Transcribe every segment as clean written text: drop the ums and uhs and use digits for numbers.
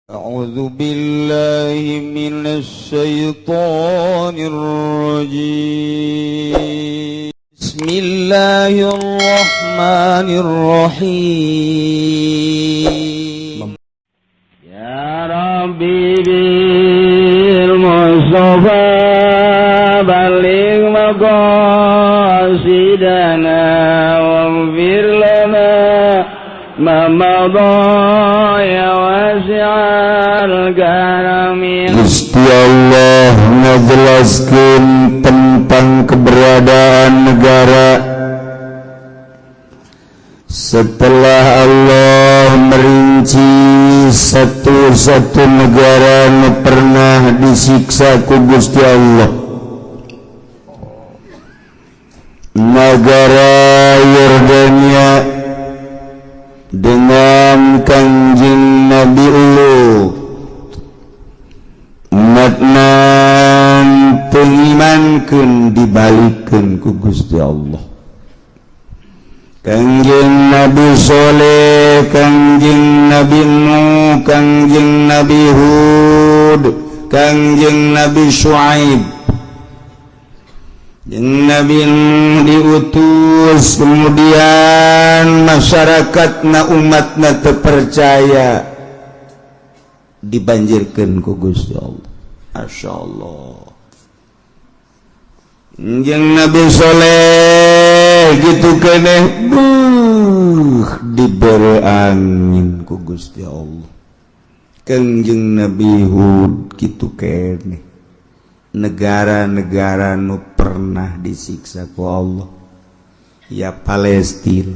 أعوذ بالله من الشيطان الرجيم. بسم الله الرحمن الرحيم. يا ربي بالمصطفى بلغ مقاصدنا واغفر لنا ما مضى يا واسع الكرم. Gusti Allah ngajelaskeun tentang keberadaan negara setelah Allah merinci satu-satu negara nu pernah disiksa ku Gusti Allah, negara Yordania dengan Kangjeng Nabi Lut, umatna teu ngimankeun, dibalikeun ku Gusti Allah. Kangjeng Nabi Soleh, Kangjeng Nabi Nuh, Kangjeng Nabi Hud, Kangjeng Nabi Shu'aib. Jeung Nabi Nuh diutus, kemudian masyarakat na, umatna terpercaya, dibanjirkan ku Gusti Allah. Masya Allah. Jeung Nabi Soleh gitu keneh, buh, dibere angin ku Gusti Allah. Kangjeng Nabi Hud gitu keneh. Negara-negara nu pernah disiksa ku Allah, ya Palestina,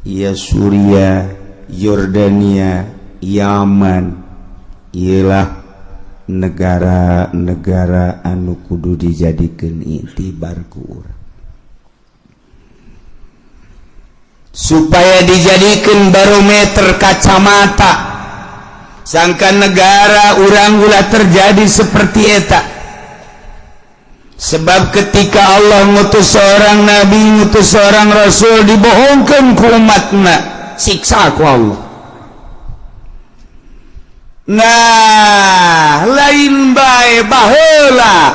ya Suriah, Yordania, Yaman, ialah negara-negara anu kudu dijadikan iktibar ku urang supaya dijadikan barometer, kacamata, sangka negara urang ulah terjadi seperti eta. Sebab ketika Allah ngutus seorang nabi, ngutus seorang rasul, dibohongkan ku umatna, siksa ku Allah. Nah, lain bae baheula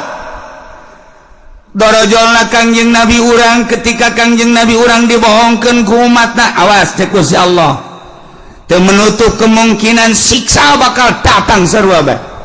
dorojolna Kangjeng Nabi urang. Ketika Kangjeng Nabi urang dibohongkan ku umatna, awas, cek Gusti Allah, teu menutup kemungkinan siksa bakal datang sarua bae.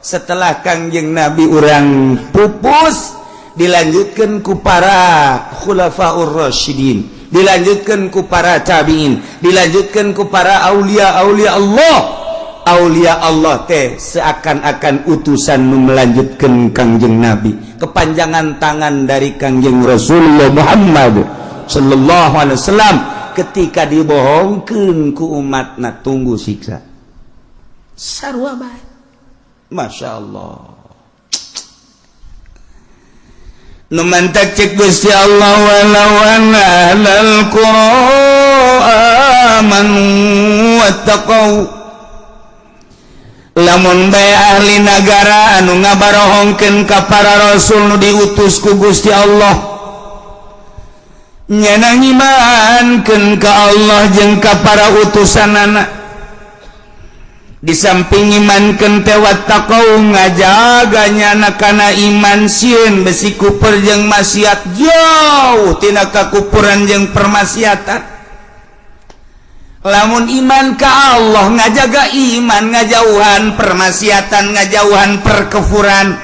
Setelah Kangjeng Nabi urang pupus, dilanjutkan ku para khulafaur rasyidin, dilanjutkan ku para tabiin, dilanjutkan ku para aulia aulia Allah. Aulia Allah teh seakan-akan utusan nu melanjutkan Kangjeng Nabi, kepanjangan tangan dari Kangjeng Rasulullah Muhammad sallallahu alaihi wasallam. Ketika dibohongkeun ku umatna, tunggu siksa sarua bae. Masya Allah. Nu mantak cek Gusti Allah, walau anna ahlal qura amanu wattaqau, lamun bae ahli nagara anu ngabarohongkeun ka para rasul nu diutus ku Gusti Allah nyana ngimankeun ka Allah jeung ka para utusanana, di samping imankeun teh wattaqau, ngajaga nyana kana iman, sieun besi kuper jeung maksiat, jauh tina kakupuran jeung permaksiatan. Lamun iman ka Allah, ngajaga iman, ngajauhan permaksiatan, ngajauhan perkufuran,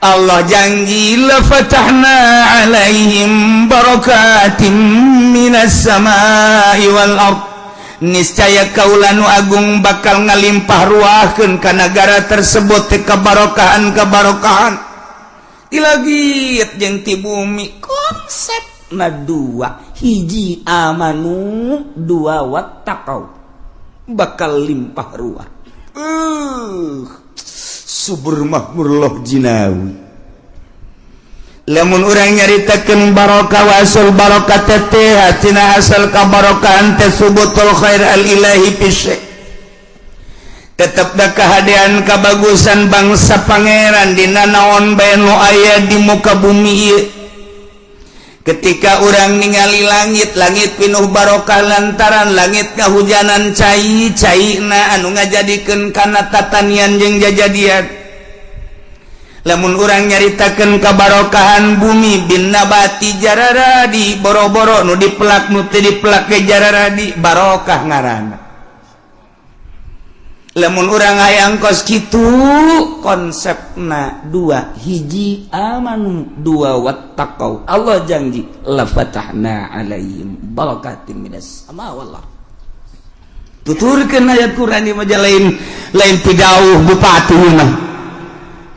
Allah janji la fatahna alaihim barakatim minas samai wal ard, niscaya kaula nu agung bakal ngalimpah ruahkeun ka nagara tersebut teh kebarokahan kebarokahan ti langit jeung ti bumi. Konsep na dua: hiji amanu, dua wattaqau, bakal limpah ruah, subur makmur loh jinawi. Lamun urang nyaritakeun barokah, wasul barokah teh tina asal kabarokahan teh subutul khair al ilahi fi syai', tetep da kahadean kabagusan bangsa Pangeran dina naon bae nu aya di muka bumi ieu. Ketika urang ningali langit, langit pinuh barokah lantaran langit kahujanan cai caina anu ngajadikeun kana tatanian jeung jajadian. Lamun urang nyaritakeun kabarokahan bumi bin nabati jararadi, boro-boro nu dipelak, nu teu dipelak ge jararadi barokah ngaranna. Lamun urang hayang kos kitu, konsepna dua: hiji amanu, dua wattaqau. Allah janji la fatahna alaihim barakatin minas sama wallah. Tuturkeun ayat Quran ieu mah, lain lain pidauh bupati mah,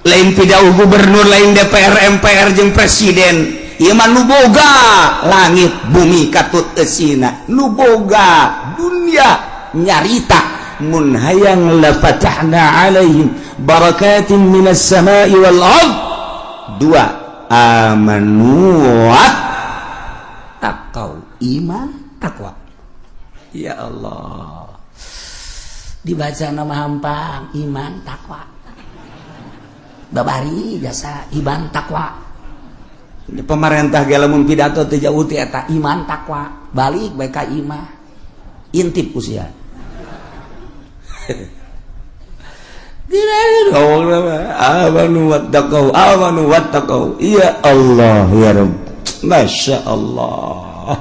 lain pidauh gubernur, lain DPR, MPR jeung presiden. Ieu mah nu boga langit bumi katut eusina, nu boga dunia nyarita mun hayang la fatahna alaihim barakatin minas sama'i wal ard, dua amanu wa taqau, iman takwa. Ya Allah, dibaca nama hampang iman takwa, babari jasa iman takwa. Pemerintah ge lamun pidato teu jauh ti eta iman takwa, balik bae ka imah, intip usia. Amanu wattaqau, amanu wattaqau. Ya Allah, ya Rabb, Masya Allah.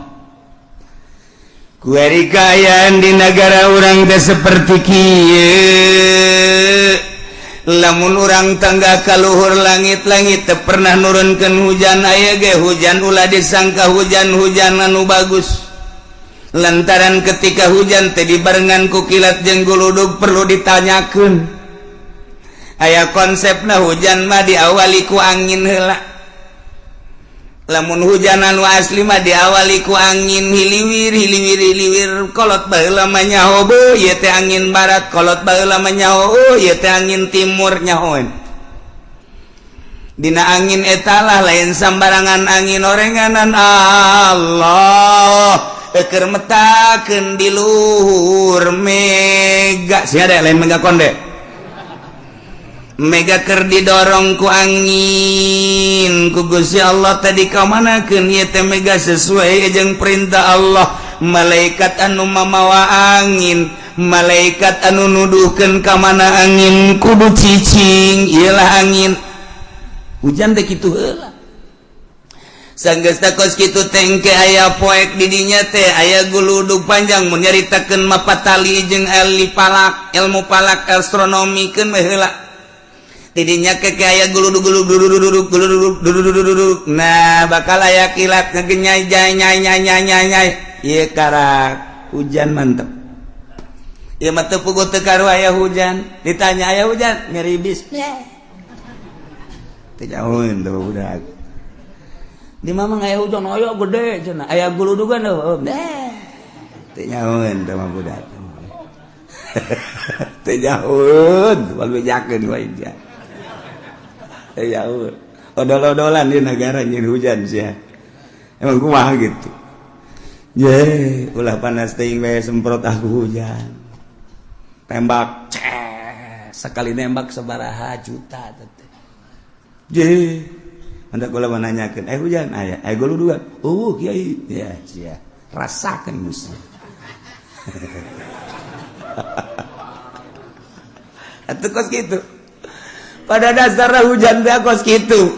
Kuari kaayaan di negara urang teh seperti kieu. Lamun urang tangga ka luhur langit-langit teu pernah nurunkeun hujan, aya ge hujan ulah disangka hujan-hujan anu bagus, lantaran ketika hujan teh dibarengan ku kilat jeung guludug. Perlu ditanyakeun, aya konsepna hujan mah diawali ku angin heula. Lamun hujan anu asli mah diawali ku angin hiliwir hiliwir hiliwir. Kolot baheula mah nyaho, beuh, ieu teh angin barat. Kolot baheula mah nyaho, oh, ieu teh angin timur. Nyahoeun dina angin etalah, lain sambarangan angin orenganan Allah keur metakeun di luhur mega. Sia ada lain mega konde, mega keur didorong ku angin ku Gusti Allah tadi kamanakeun ieu teh mega sesuai jeung perintah Allah. Malaikat anu mamawa angin, malaikat anu nuduhkeun ka mana angin kudu cicing, iyalah angin hujan teh kitu heula. Sanggeus kos kitu tengke aya poek didinya teh aya guludug panjang. Mun nyaritakeun mapatali jeung ahli falak, ilmu falak, astronomi keun we heula. Tidinya ke aya guludug guludug guludug guludug guludug. Nah, bakal aya kilat ngegenyai jai nyai nyai nyai nyai nyai, ieu karak hujan mantep. Ieu mah teu puguh teu karu aya hujan. Ditanya aya hujan, ngeribis teu jauhin tuh budak di mama. Aya hujan, aya gede cenah, aya guludugan oh deh, teu nyahoeun teh mah budak, teu nyahoeun. Wal bejakeun wae dia, teu nyahoeun. Odol-odolan di negara nyin hujan sia. Emang kumaha gitu ye, ulah panas teuing we, semprot aku hujan, tembak ces, sekali nembak sabaraha juta teh je. Hendak kula menanyakan, eh, hujan aya, eh, guludugan oh kiai ya, sia rasakan musuh. Atuh kos gitu pada dasarnya hujan teh kos gitu,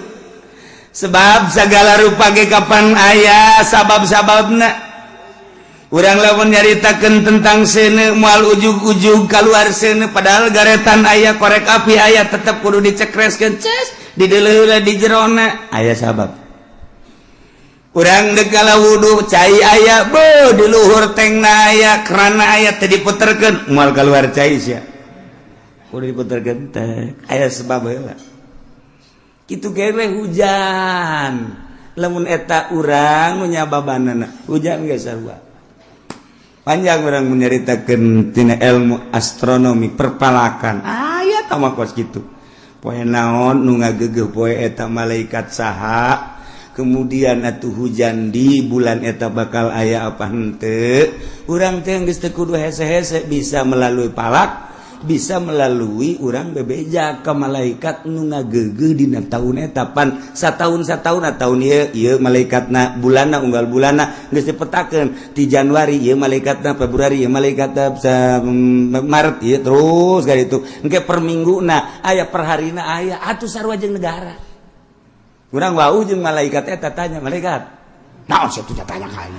sebab segala rupa ge kapan aya sabab-sababna. Urang lamun nyaritakeun tentang seuneu, moal ujug-ujug keluar seuneu, padahal garetan aya, korek api aya, tetep kudu dicekreskeun ces di deuleuh di jerona aya sabab. Urang dek kala wudu, cai aya, beuh, di luhur tengna aya kerana aya, teu diputerkeun moal keluar cai sia. Kudu diputerkeun teh aya sebab heula. Kitu ge hujan, lamun eta urang nu nyababanana hujan geus sarua. Panjang urang menyeritakan tina ilmu astronomi, perpalakan aya tama kos gitu. Poe naon nu ngagegeuh, poe eta malaikat saha, kemudian atuh hujan di bulan eta bakal aya apa henteu. Urang teh geus teu kudu hese-hese, bisa melalui palak. Bisa melalui urang bebeja ke malaikat nu ngageugeuh dina taun eta. Pan sataun sataun, tahun ieu ieu malaikatna, bulanna unggal bulanna geus dipetakeun. Di Januari ieu malaikatna, Februari ieu malaikatna, Maret ieu, terus ka ditu engke per mingguna aya, per harina aya atuh, sarua jeung negara. Urang wau jeung malaikat eta, tanya malaikat, "Naon sih?" Tuh tanya ka aing.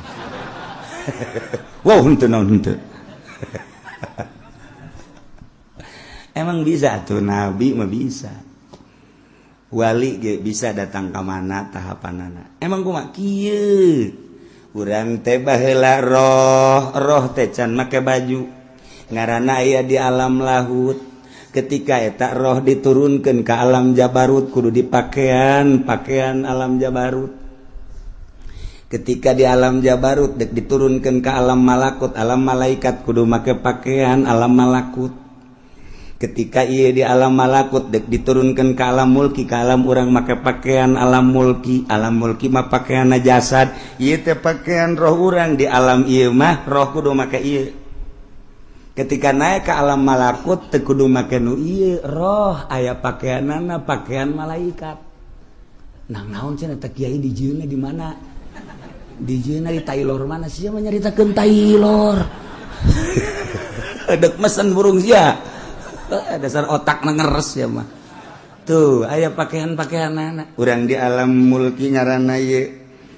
Wow, henteu naon, henteu. Emang bisa tuh, nabi mah bisa, wali ge bisa datang ke mana tahapanana. Emang kumaha kieu? Urang teh baheula roh, roh teh can make baju, ngaranna aya di alam lahut. Ketika eta roh diturunkan ke alam jabarut, kudu dipakaian pakaian alam jabarut. Ketika di alam jabarut dek diturunkan ke alam malakut, alam malaikat, kudu make pakaian alam malakut. Ketika ia di alam malakut dek diturunkan ke alam mulki, ke alam urang, make pakaian alam mulki. Alam mulki mah pakaian jasad, ieu teh pakaian roh urang. Di alam ieu mah roh kudu make ieu. Ketika naik ke alam malakut teu kudu make nu ieu, roh aya pakaianana, pakaian malaikat. Nah, naon cenah teh kiai, dijieunna di mana, dijieunna di Taylor mana sih? Mah nyaritakeun Taylor, dek mesen burung sia. Dasar otak ngeres ya mah. Tuh aya pakaian-pakaian anak urang di alam mulki, ngaranna ieu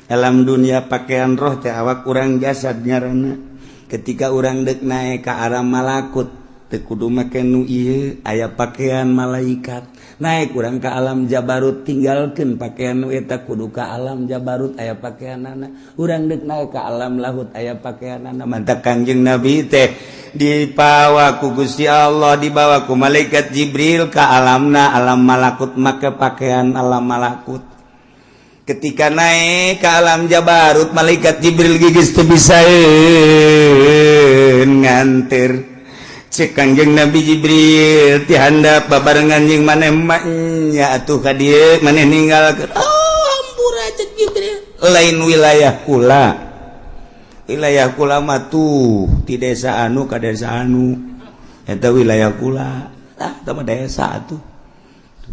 alam dunia pakaian roh teh awak urang, jasad ngaranna. Ketika urang dek naik ke arah malakut teu kudu make nu ieu, aya pakaian malaikat. Naik urang ke alam jabarut, tinggalkeun pakaian nu eta, kudu ke alam jabarut, aya pakaianana. Urang dek naik ke alam lahut, aya pakaianana. Mantak Kangjeng Nabi teh dipawa ku Gusti Allah, dibawa ku malaikat Jibril ke alamna alam malakut, make pakaian alam malakut. Ketika naik ke alam jabarut, malaikat Jibril gigis teu bisa nganter. Cek Kangjeng Nabi, "Jibril, ti handap babarengan jeung maneh mah nya atuh ka dieu maneh ninggalkeun." "Oh, hampura," cek Jibril, "lain wilayah kula. Wilayah kula mah tuh ti desa anu ka desa anu, eta wilayah kula." Ah, tah mah desa atuh.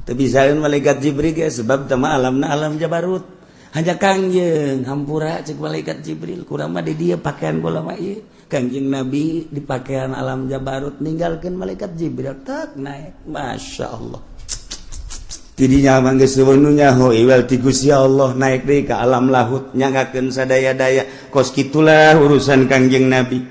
Teu bisaeun malaikat Jibril ge, sebab tah mah alamna alam jabarut. Hanya Kangjeng, "Hampura," cek malaikat Jibril, "kurang mah di dieu pakaian kula mah ieu." Kangjeng Nabi di pakaian alam jabarut, ninggalkeun malaikat Jibril, tak naik. Masya Allah, tidinya mah geus nu nyaho iwal ti Gusti Allah, naik deui ka alam lahut, nyanggakeun sadaya-daya. Kos kitulah urusan Kangjeng Nabi.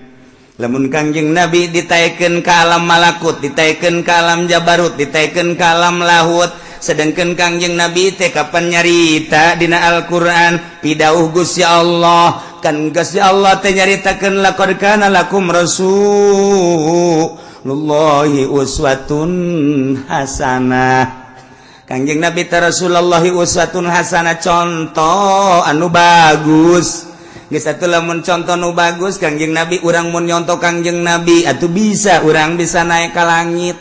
Lamun Kangjeng Nabi ditaikeun ka alam malakut, ditaikeun ka alam jabarut, ditaikeun ka alam lahut, sedangkan Kangjeng Nabi teh kapan nyarita dina Al-Qur'an, pidauh Gusti Allah kan, Gusti Allah teh nyaritakeun, "Laqad kana lakum Rasulullahi uswatun hasanah." Kangjeng Nabi teh Rasulullahi uswatun hasanah, contoh anu bagus. Geus atuh, lamun contoh nu bagus Kangjeng Nabi, urang mun nyontoh Kangjeng Nabi atuh bisa, urang bisa naik ka langit.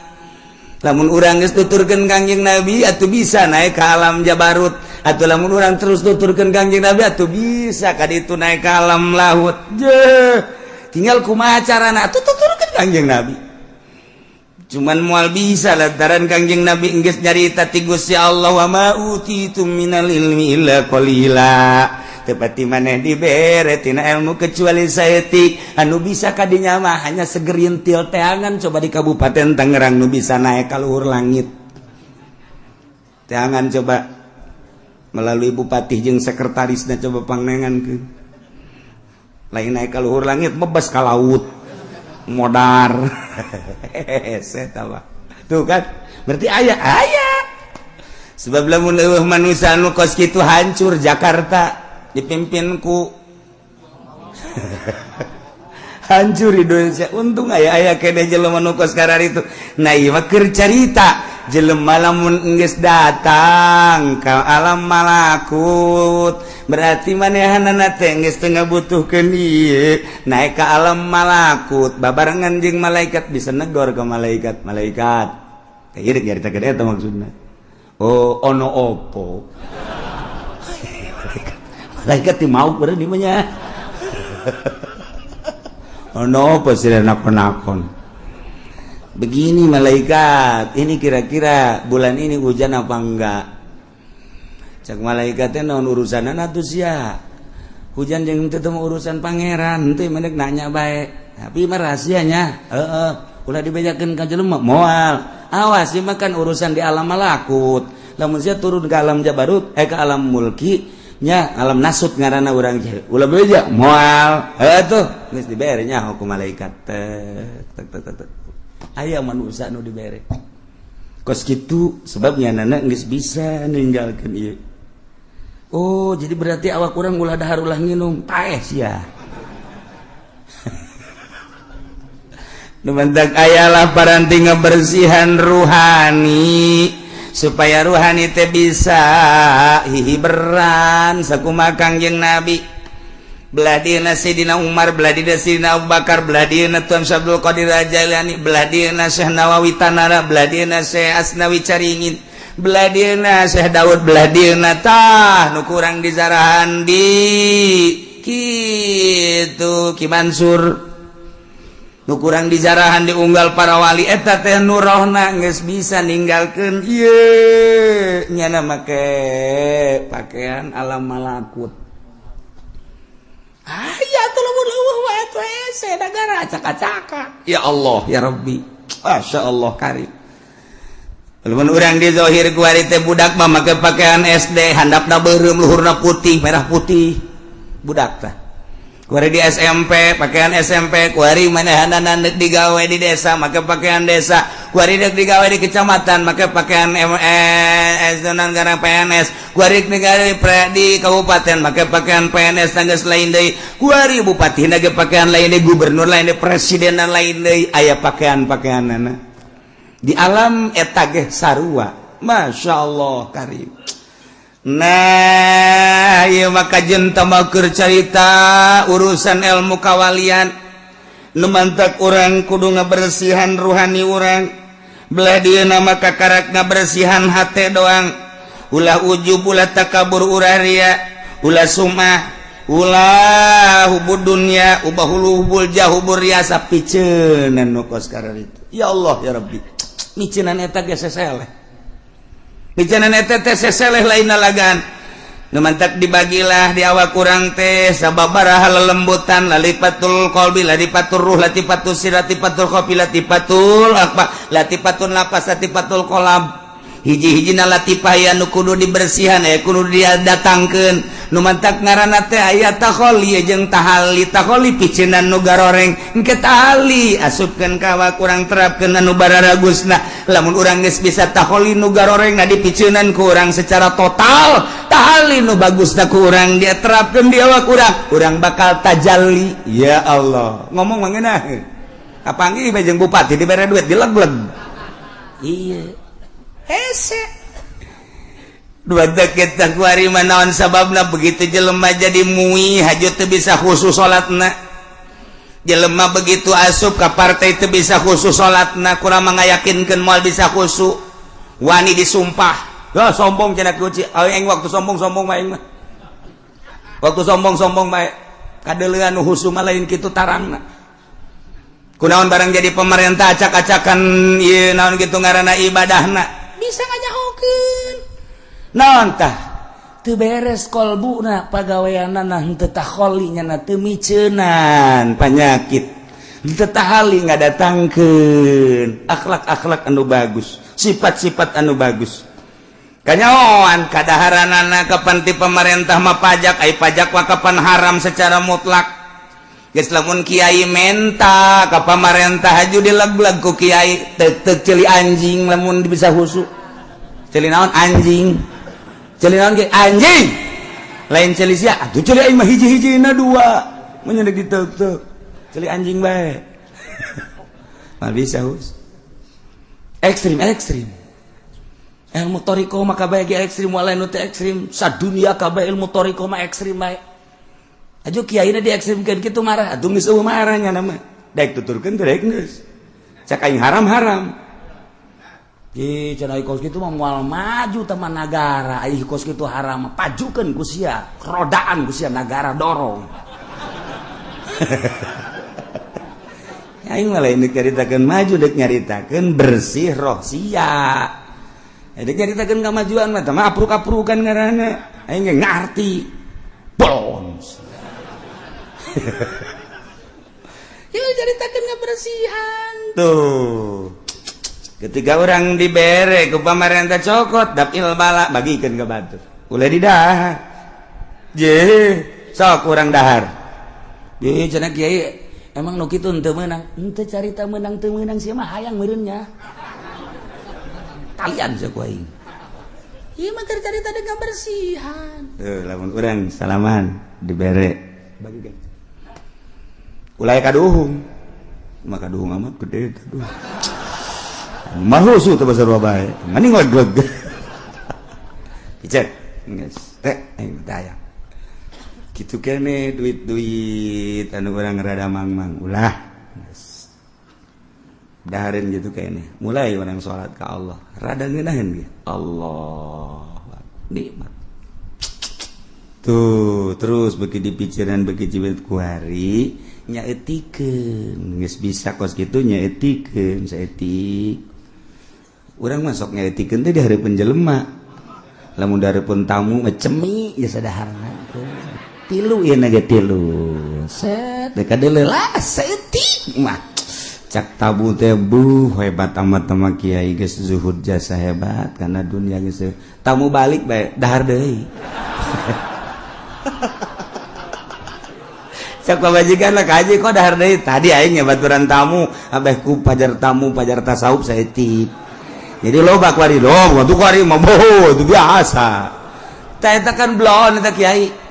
Lamun urang geus tuturkeun Kangjeng Nabi atuh bisa naik ke alam jabarut. Atau lamun urang terus tuturkeun Kangjeng Nabi atuh bisa ka ditu naik ke alam lahut. Je, tinggal kumaha carana atuh tuturkeun Kangjeng Nabi. Cuman moal bisa lantaran Kangjeng Nabi geus nyarita ti Gusti Allah, "Wa ma utitum minal ilmi illa qalila." Teu pati maneh dibere tina ilmu kecuali saeutik. Anu bisa kadinya mah hanya segerintil teangan. Coba di Kabupaten Tangerang nu bisa naik ka luhur langit teangan, coba melalui bupati jeung sekretarisnya, coba pangnengan ke lain naik ka luhur langit, bebas ka laut modar. Tuh kan, berarti aya aya sebab. Lamun eueuh manusia anu kos kitu, hancur Jakarta dipimpin ku, hancur Indonesia. Untung aya aya kene jelema nu kos itu. Nah, ieu mah keur carita jelema lamun geus datang ka alam malakut, berarti manehanana teh geus teu ngabutuhkeun ieu. Naik ka alam malakut babarengan jeung malaikat, bisa negor ke malaikat. Malaikat teh ieu nyaritakeun eta maksudna. Oh, ono opo? Malaikat ti mau berarti di mana? Ono apa sih nakon-nakon? Begini malaikat, ini kira-kira bulan ini hujan apa enggak? Cek malaikatnya, naon urusan atuh sia? Hujan jeung teu urusan Pangeran, teu mendek nanya bae. Tapi mah rahasianya, heeh, ulah dibejakeun ka jelema moal. Awas, ieu mah kan urusan di alam malakut. Lamun sia turun ke alam jabarut, eh, ke alam mulki nya, alam nasut ngaranna urang, ulah beja moal. Heuh tuh, geus dibere nya hukum malaikat tek tek tek tek. Aya manusia nu dibere kos kitu sebabnya nana geus bisa ninggalkeun ieu. Oh, jadi berarti awak kurang ulah dahar, ulah nginum, paeh sia. Nu mantak ayalah paranti ngebersihan ruhani supaya ruhani teh bisa hihiberan sakumaha Kangjeng Nabi. Belah dieuna Sayyidina Umar, belah dieuna Sayyidina Abu Bakar, belah dieuna Tuan Syekh Abdul Qadir Jailani, belah dieuna Syekh Nawawi Tanara, belah dieuna Syekh Asnawi Caringin, belah dieuna Syekh Daud, belah dieuna tah nu kurang dizarahan di kitu Ki Mansur, nu kurang dijarahan diunggal para wali. Eta teh nurohna geus bisa ninggalkeun ieu, nyana make pakaian alam malakut. Aya tuh lamun leuweuh wae tuh hese nagara acak-acaka. Ya Allah ya Rabbi, Masya Allah karim. Lamun urang di zahir kuari teh budak mah make pakaian SD, handapna beureum, luhurna putih, merah putih, budak tah. Kuari di SMP pakaian SMP, kuari manehanana dek digawe di desa make pakaian desa, kuari dek digawe di kecamatan make pakaian MS gara PNS, kuari digawe di kabupaten make pakaian PNS tanggas lain deui, kuari bupati ge pakaian lain deui, gubernur lain deui, presiden lain deui, aya pakaian-pakaianana di alam eta ge sarua. Masya Allah karim. Nah, ieu maka jenta keur carita urusan ilmu kawalian. Nu mantak urang kudu ngabersihan ruhani urang. Belah dieuna maka karak ngabersihan hate doang. Ulah ujub, ulah takabur, ulah ria, ulah sumah, ulah hubud dunya, ubah hulu hubul jah, hubur riasa, piceunan nu kos itu. Ya Allah ya Rabbi. Miceunan eta ge seseleh. Bicanan eta teh seseleh lain lagan. Nu mantak dibagilah di awak kurang teh sababaraha lelembutan, lalipatul qalbi, latifatul ruh, latifatul sir, latifatul khafi, latifatul apa, latifatun lapas, latifatul qalab. Hiji-hijina latifah ya nu kudu dibersihan ya kudu didatangkeun. Nu mantak ngaranna teh aya takholi jeung tahali. Takholi piceunan nu garoreng, engke tahali asupkeun ka awak urang, terapkeun anu bararagusna. Lamun urang geus bisa takholi nu garoreng na dipiceunan ku urang secara total, tahali nu bagusna ku urang dia terapkeun di awak urang, urang bakal tajalli. Ya Allah, ngomong mah ngeunah kapanggih bae jeung bupati dibere duit dileg-leg. Iya, hese dua kita kuari naon sababna begitu jelema jadi mui haju teu bisa khusus salatna. Jelema begitu asup ka partai teu bisa khusus salatna, kurang mengayakinkeun moal bisa khusyuk, wani disumpah. Ya sombong cenah kuci aing, waktu sombong-sombong mah aing mah, waktu sombong-sombong mah kadeuleuan nu khusyuk mah lain kitu tarangna. Kunaon barang jadi pemerintah acak-acakan ieu naon kitu ngaranna ibadahna bisa nganyahokeun naon tah teu beres kolbuna, pagaweanana henteu takholi, nyana teu miceunan panyakit, henteu tahali ngadatangkeun akhlak-akhlak anu bagus, sifat-sifat anu bagus. Kanyahoan kadaharanana kapan ti pemerintah mah pajak, ai pajak mah kapan haram secara mutlak. Geus lamun kiai menta ka pamarentah haju dileg-leg ku kiai, tek tek ceuli anjing lamun bisa khusyuk. Ceuli naon anjing? Ceuli naon ge anjing? Lain ceuli sia, atuh ceuli aing mah hiji-hijina dua. Mun ditek tek. Ceuli anjing bae. Mah bisa hus. Ekstrim ekstrim. Ilmu toriko mah kabeh ge ekstrim, walain nu teu ekstrim, sadunia kabeh ilmu toriko mah ekstrim bae. Aju kiai di ekstrimkeun kitu marah, atuh geus eueuh marahnya nama. Daek tuturkeun teh daek geus. Cak aing haram-haram. Ih, cenah kos kitu mah moal maju teman nagara. Ai kos kitu haram, pajukeun ku sia, rodaan ku sia nagara dorong. Aing mah lain dek nyaritakeun maju, dek nyaritakeun bersih roh sia. Dek nyaritakeun kamajuan mah tah mah apruk-aprukan ngaranna. Aing ge ngarti. Bolons. Ya nyaritakeun kebersihan. Tuh. Ketika orang dibere ku pamarentah cokot dapil bala bagikeun ka batur. Ulah didahar. Je, sok urang dahar. Ye cenah kiai emang nu kitu henteu meunang. Henteu carita meunang teu meunang sia mah hayang meureun nya. Kalian sia ku aing. Ieu mah keur carita dengan kebersihan. Tuh lamun urang salaman dibere bagikeun. Ulah kaduhung. Mah kaduhung amat gede aduh. Mahusu teu basar bae. Mending leg-leg. Dicek. Geus teh aing teh hayang. Kitu kene duit-duit anu urang rada mangmang ulah. Geus. Dahareun gitu kene. Mulai urang salat ka Allah. Rada ngeunaheun ge. Allah nikmat. Tuh, terus beuki dipikiran beuki cibet kuari nyaetikeun. Geus bisa kos kitu nyaetikeun saeutik. Urang masuk nyaetikeun teh di hareupeun jelema. Lamun di hareupeun tamu mah cemi geus sadaharna. Tilu ieu na ge tilu. Set deuk kadeuleu lah saeutik mah. Cak tabu teh buh hebat amat sama kiai geus zuhud jasa hebat karena dunia geus tamu balik bae dahar deui. Cak pamajikan lah kaji kok dahar deui tadi aing baturan tamu abeh ku pajar tamu pajar tasawuf saeutik. Jadi loba kuari loba tuh kuari mah boh itu biasa. Tah eta kan blon eta kiai.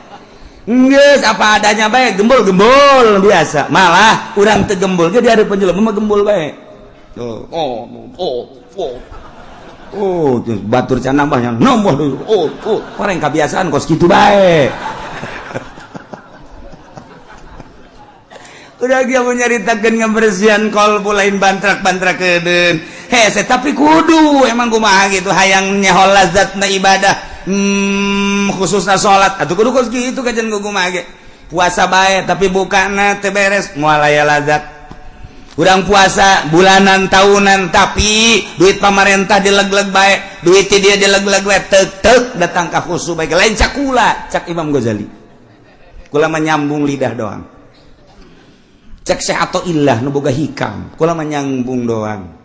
Geus apa adanya bae gembul-gembul biasa. Malah urang teu gembul ge di hareupeun jelema mah gembul bae. Tuh, oh oh oh. Oh, terus batur can nambahnya nambah deui. Oh, oh, orang kebiasaan kos kitu bae. Udah dia mau nyaritakeun ngebersihan kolbu lain bantrak-bantrak kedeun. Hese tapi kudu emang kumaha gitu hayang nyaho lazatna ibadah. Khususna salat atuh kudu kos kitu kajian kumaha ge. Puasa bae tapi bukana teu beres moal aya lazat. Urang puasa bulanan tahunan tapi duit pamarentah dileg-leg bae, duit dia dileg-leg bae tek-tek datang ka khusu bae lain cakula cak Imam Ghazali. Kula mah nyambung lidah doang. Cek Syekh Athaillah nu boga hikam, kula mah nyambung doang.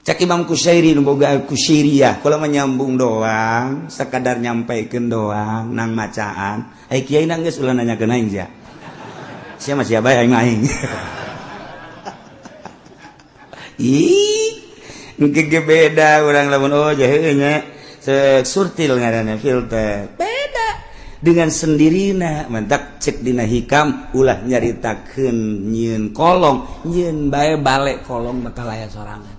Cek Imam Kusyairi nu boga Kusyairiyah, kula mah nyambung doang, sakadar nyampaikeun doang nang macaan. Ai kiai nang geus ulah nanyakeun aing sia. Sia mah sia bae aing mah aing. Ih, engke ge beda urang lamun oh jahe nya. Surtil ngaranna filter. Beda dengan sendirina mentak cek dina hikam ulah nyaritakeun nyieun kolong nyieun bae balik kolong bakal aya sorangan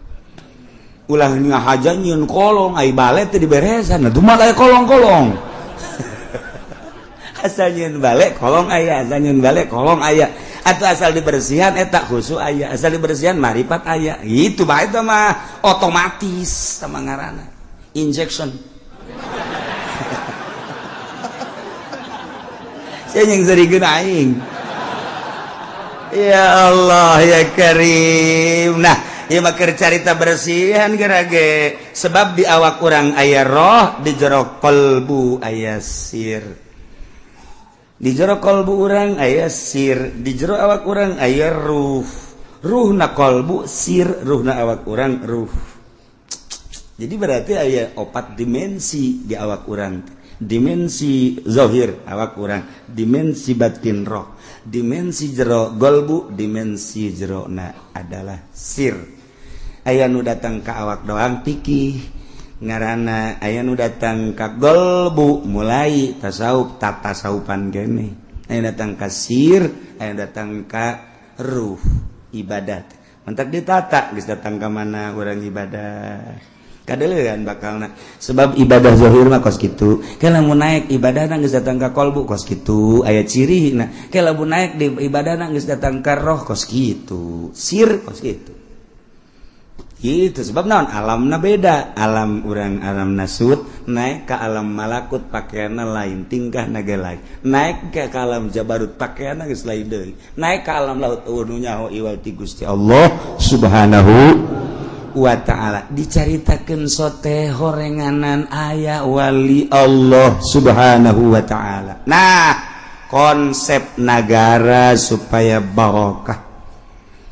ulah ngahaja nyieun kolong ai bale teu diberesan atuh mah aya kolong-kolong asal nyieun balik kolong aya asal nyieun balik kolong aya atau asal dibersihan eta khusu aya asal dibersihan marifat aya itu bae teh mah otomatis sama ngaranna injection. Saya yang serikeun aing. Ya Allah ya Karim. Nah, ieu mah keur carita bersihan gerage. Sebab di awak urang aya roh, di jero kalbu aya sir. Di jero kalbu urang aya sir, di jero awak urang aya ruh. Ruhna kalbu sir, ruhna awak urang ruh. Jadi berarti aya opat dimensi di awak urang. Dimensi zahir awak urang, dimensi batin roh, dimensi jero golbu, dimensi jero na adalah sir. Aya nu datang ka awak doang pikih ngaranna, aya nu datang ka golbu mulai tasawuf tatasawufan kene, aya datang ka sir, aya datang ka ruh ibadat. Mentak ditata geus datang ka mana urang ibadah. Kadeulean bakalna sebab ibadah zahir mah kos kitu. Ke lamun naik ibadahna geus datang ka kolbu kos kitu, aya cirina. Ke lamun naik di ibadahna geus datang ka roh kos kitu, sir kos kitu. Gitu sebab naon alamna beda, alam urang alam nasut, Naik ke alam malakut pakaianna lain, tingkah naga lain. Naik ke alam jabarut pakaianna geus lain deui. Naik ke alam laut, euweuh nu nyaho iwal ti Gusti Allah Subhanahu wa ta'ala. Dicaritakeun sote horenganan aya wali Allah Subhanahu wa ta'ala. Nah, konsep nagara supaya barokah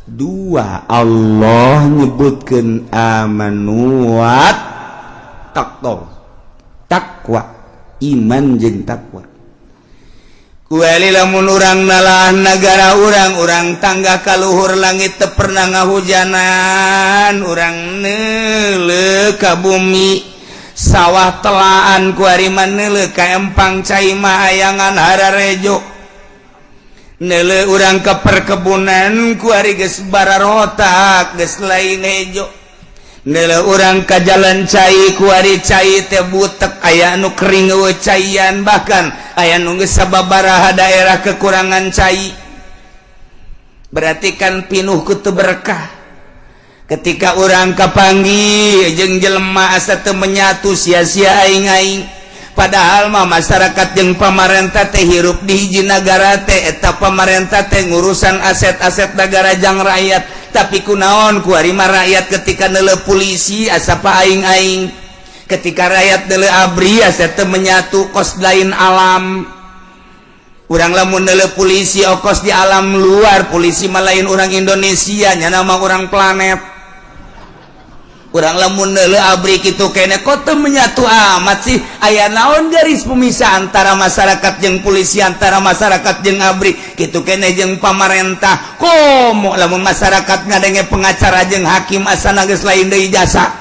dua, Allah nyebutkan amanu wat taqwa, takwa, iman jeung takwa. Kueli lamun urang nalah negara urang, urang tangga kaluhur langit teu pernah ngahujanan, urang neuleuh ka bumi, sawah telaan. Kuari mah neuleuh ka empang, cai mah ayangan hararejo. Neuleuh urang ke perkebunan, kuari geus bararotak, geus lain hejo. Neuleuh urang ka jalan cai, kuari cai teh butek, aya nu kering, euweuh caian, bahkan aya nu geus sababaraha daerah kekurangan cai. Berarti kan pinuh ku teu berkah. Ketika urang kapanggih jeung jelema asa teu menyatu, sia-sia aing-aing. Padahal mah masyarakat jeung pamarentah teh hirup di hiji nagara teh. Eta pamarentah teh ngurusan aset-aset negara jang rakyat, tapi kunaon kuari mah rakyat ketika neuleuh polisi asa pa aing-aing, ketika rakyat neuleuh ABRI asa teu menyatu, kos lain alam. Urang lamun neuleuh polisi okos di alam luar, polisi mah lain orang Indonesia, nya nama orang planet. Urang lamun neuleuh ABRI kitu kene, kok teu menyatu amat sih? Aya naon garis pemisah antara masyarakat jeung polisi, antara masyarakat jeung ABRI, kitu kene jeung pamarentah? Komo lamun masyarakat ngadenge pengacara jeung hakim asana geus lain deui jasa.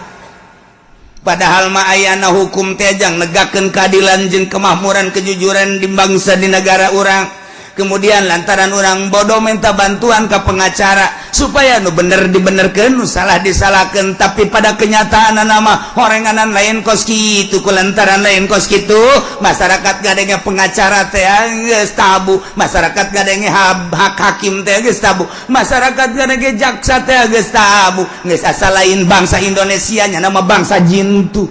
Padahal mah ayana hukum teh jang negakeun keadilan jeung kemakmuran, kejujuran di bangsa, di negara urang. Kemudian lantaran orang bodoh minta bantuan ke pengacara supaya nu bener dibenerkeun, nu salah disalahkan. Tapi pada kenyataan nama horenganan lain kos kitu. Ku lantaran lain kos kitu, masyarakat ngadenge pengacara teh geus tabu, masyarakat ngadenge hak hakim teh geus tabu, masyarakat ngadenge jaksa teh geus tabu, geus asa lain bangsa Indonesia nya nama bangsa jintu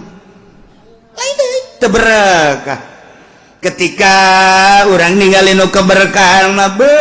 lain deui, teu berkah. Ketika orang ninggalin keberkahan mah, be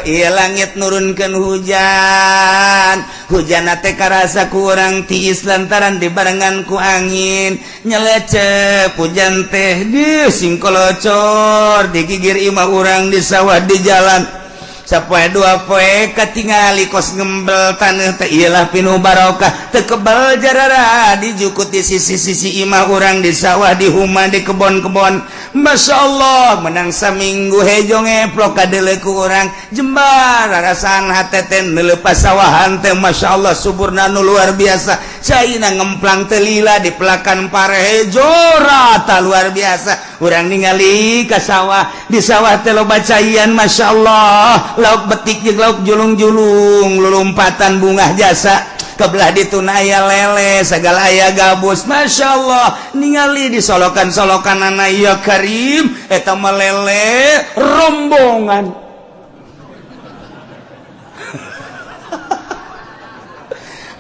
iya langit nurunkan hujan, hujan teh karasa ku urang tiis lantaran dibarengan ku angin nyelecep. Hujan teh di singkolocor di gigir imah urang, di sawah, di jalan. Sapoe dua poe katingali kos ngembel taneuh teh, iyalah pinuh barokah, teu kebal jarara dijukut di sisi-sisi imah urang, di sawah, di huma, di kebon-kebon. Masya Allah, menang saminggu hejo ngeplok kadeuleu ku urang jembar rasaan hate teh neuleuh pasawahan teh. Masya Allah, suburna nu luar biasa, caina ngemplang teu lila, di pelakan pare hejo rata, luar biasa. Urang ningali ka sawah, di sawah teh loba caian. Masya Allah, lauk betik jeung lauk julung-julung lulumpatan, bungah jasa. Kebelah dituna aya lele segala, aya gabus. Masya Allah, ningali di solokan-solokan anak, ya Karim, eta mah lele rombongan.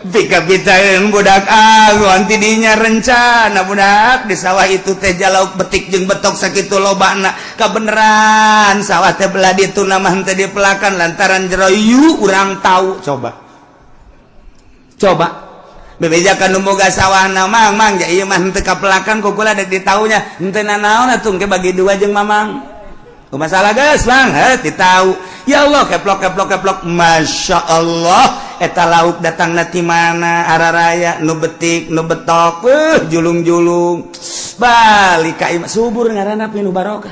Pika-pitaeun budak agon tidinya rencana budak di sawah itu teh jalauk betik jeung betok sakitu lobana. Kabeneran sawah teh belah ditu mah henteu dipelakan lantaran jero yu urang tahu. Coba coba bebejakan nu boga sawahna, "Mang, Mang, ja ieu mah henteu kapelakan, ku kula dek ditaunya." "Henteu nanaon atuh, engke bagi dua jeung Mamang." "Masalah geus, Bang." Heh, ditau. Ya Allah, keplok keplok keplok. Masya Allah, eta lauk datang ti mana araraya, nu betik, nu betok, julung-julung balik ka imah. Subur ngaranna, pinuh barokah.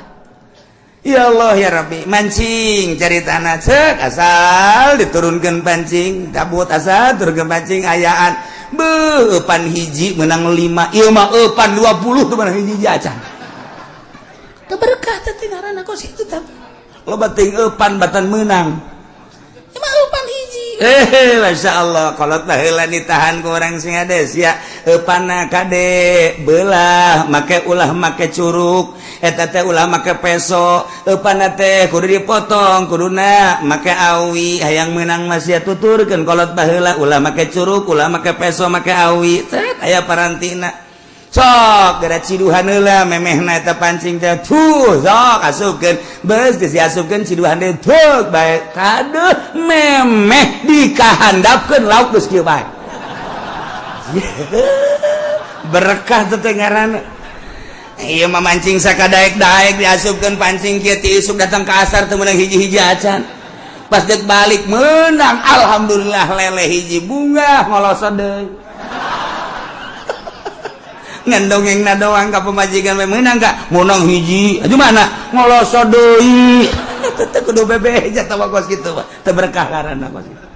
Ya Allah ya Rabbi. Mancing cari tanah cek, asal diturunkan pancing tabut, asal turunkan pancing ayaan. Beuh, eupan hiji menang 5, ieu mah eupan 20 tuh menang hiji acan. Teu berkah teh ngaranna kos itu. Tah, loba teuing eupan batan menang, ieu mah eupan hiji. Masya Allah, kolot baheula ditahan ku orang sing hades ya. Eupanna kade belah make, ulah make curuk eta teh, ulah make peso. Eupanna teh kudu dipotong, kuduna make awi. Hayang menang masih tuturkeun kolot baheula, ulah make curuk, ulah make peso, make awi. Cet, aya parantina. Sok geura ciduhan heula memehna eta pancing teh. Tuh, sok asupkeun. Beus geus diasupkeun, ciduhan deui, tuh bae. Kaduh, memeh dikahandapkeun, lauk geus kieu bae. Berkah teh teh ngaranna. Ieu mah mancing sakadaek-daek, diasupkeun pancing kieu, ti isuk datang ke asar teu meunang hiji-hiji acan. Pas dek balik menang, alhamdulillah, lele hiji, bunga ngolosot deui. Ngan dongengna doang ka pamajikan we, meunang ka? Meunang hiji. Aduh, mana? Ngolosot deui. Teu kudu bebeja tah kos kitu mah. Teu berkah ngaranna kos kitu.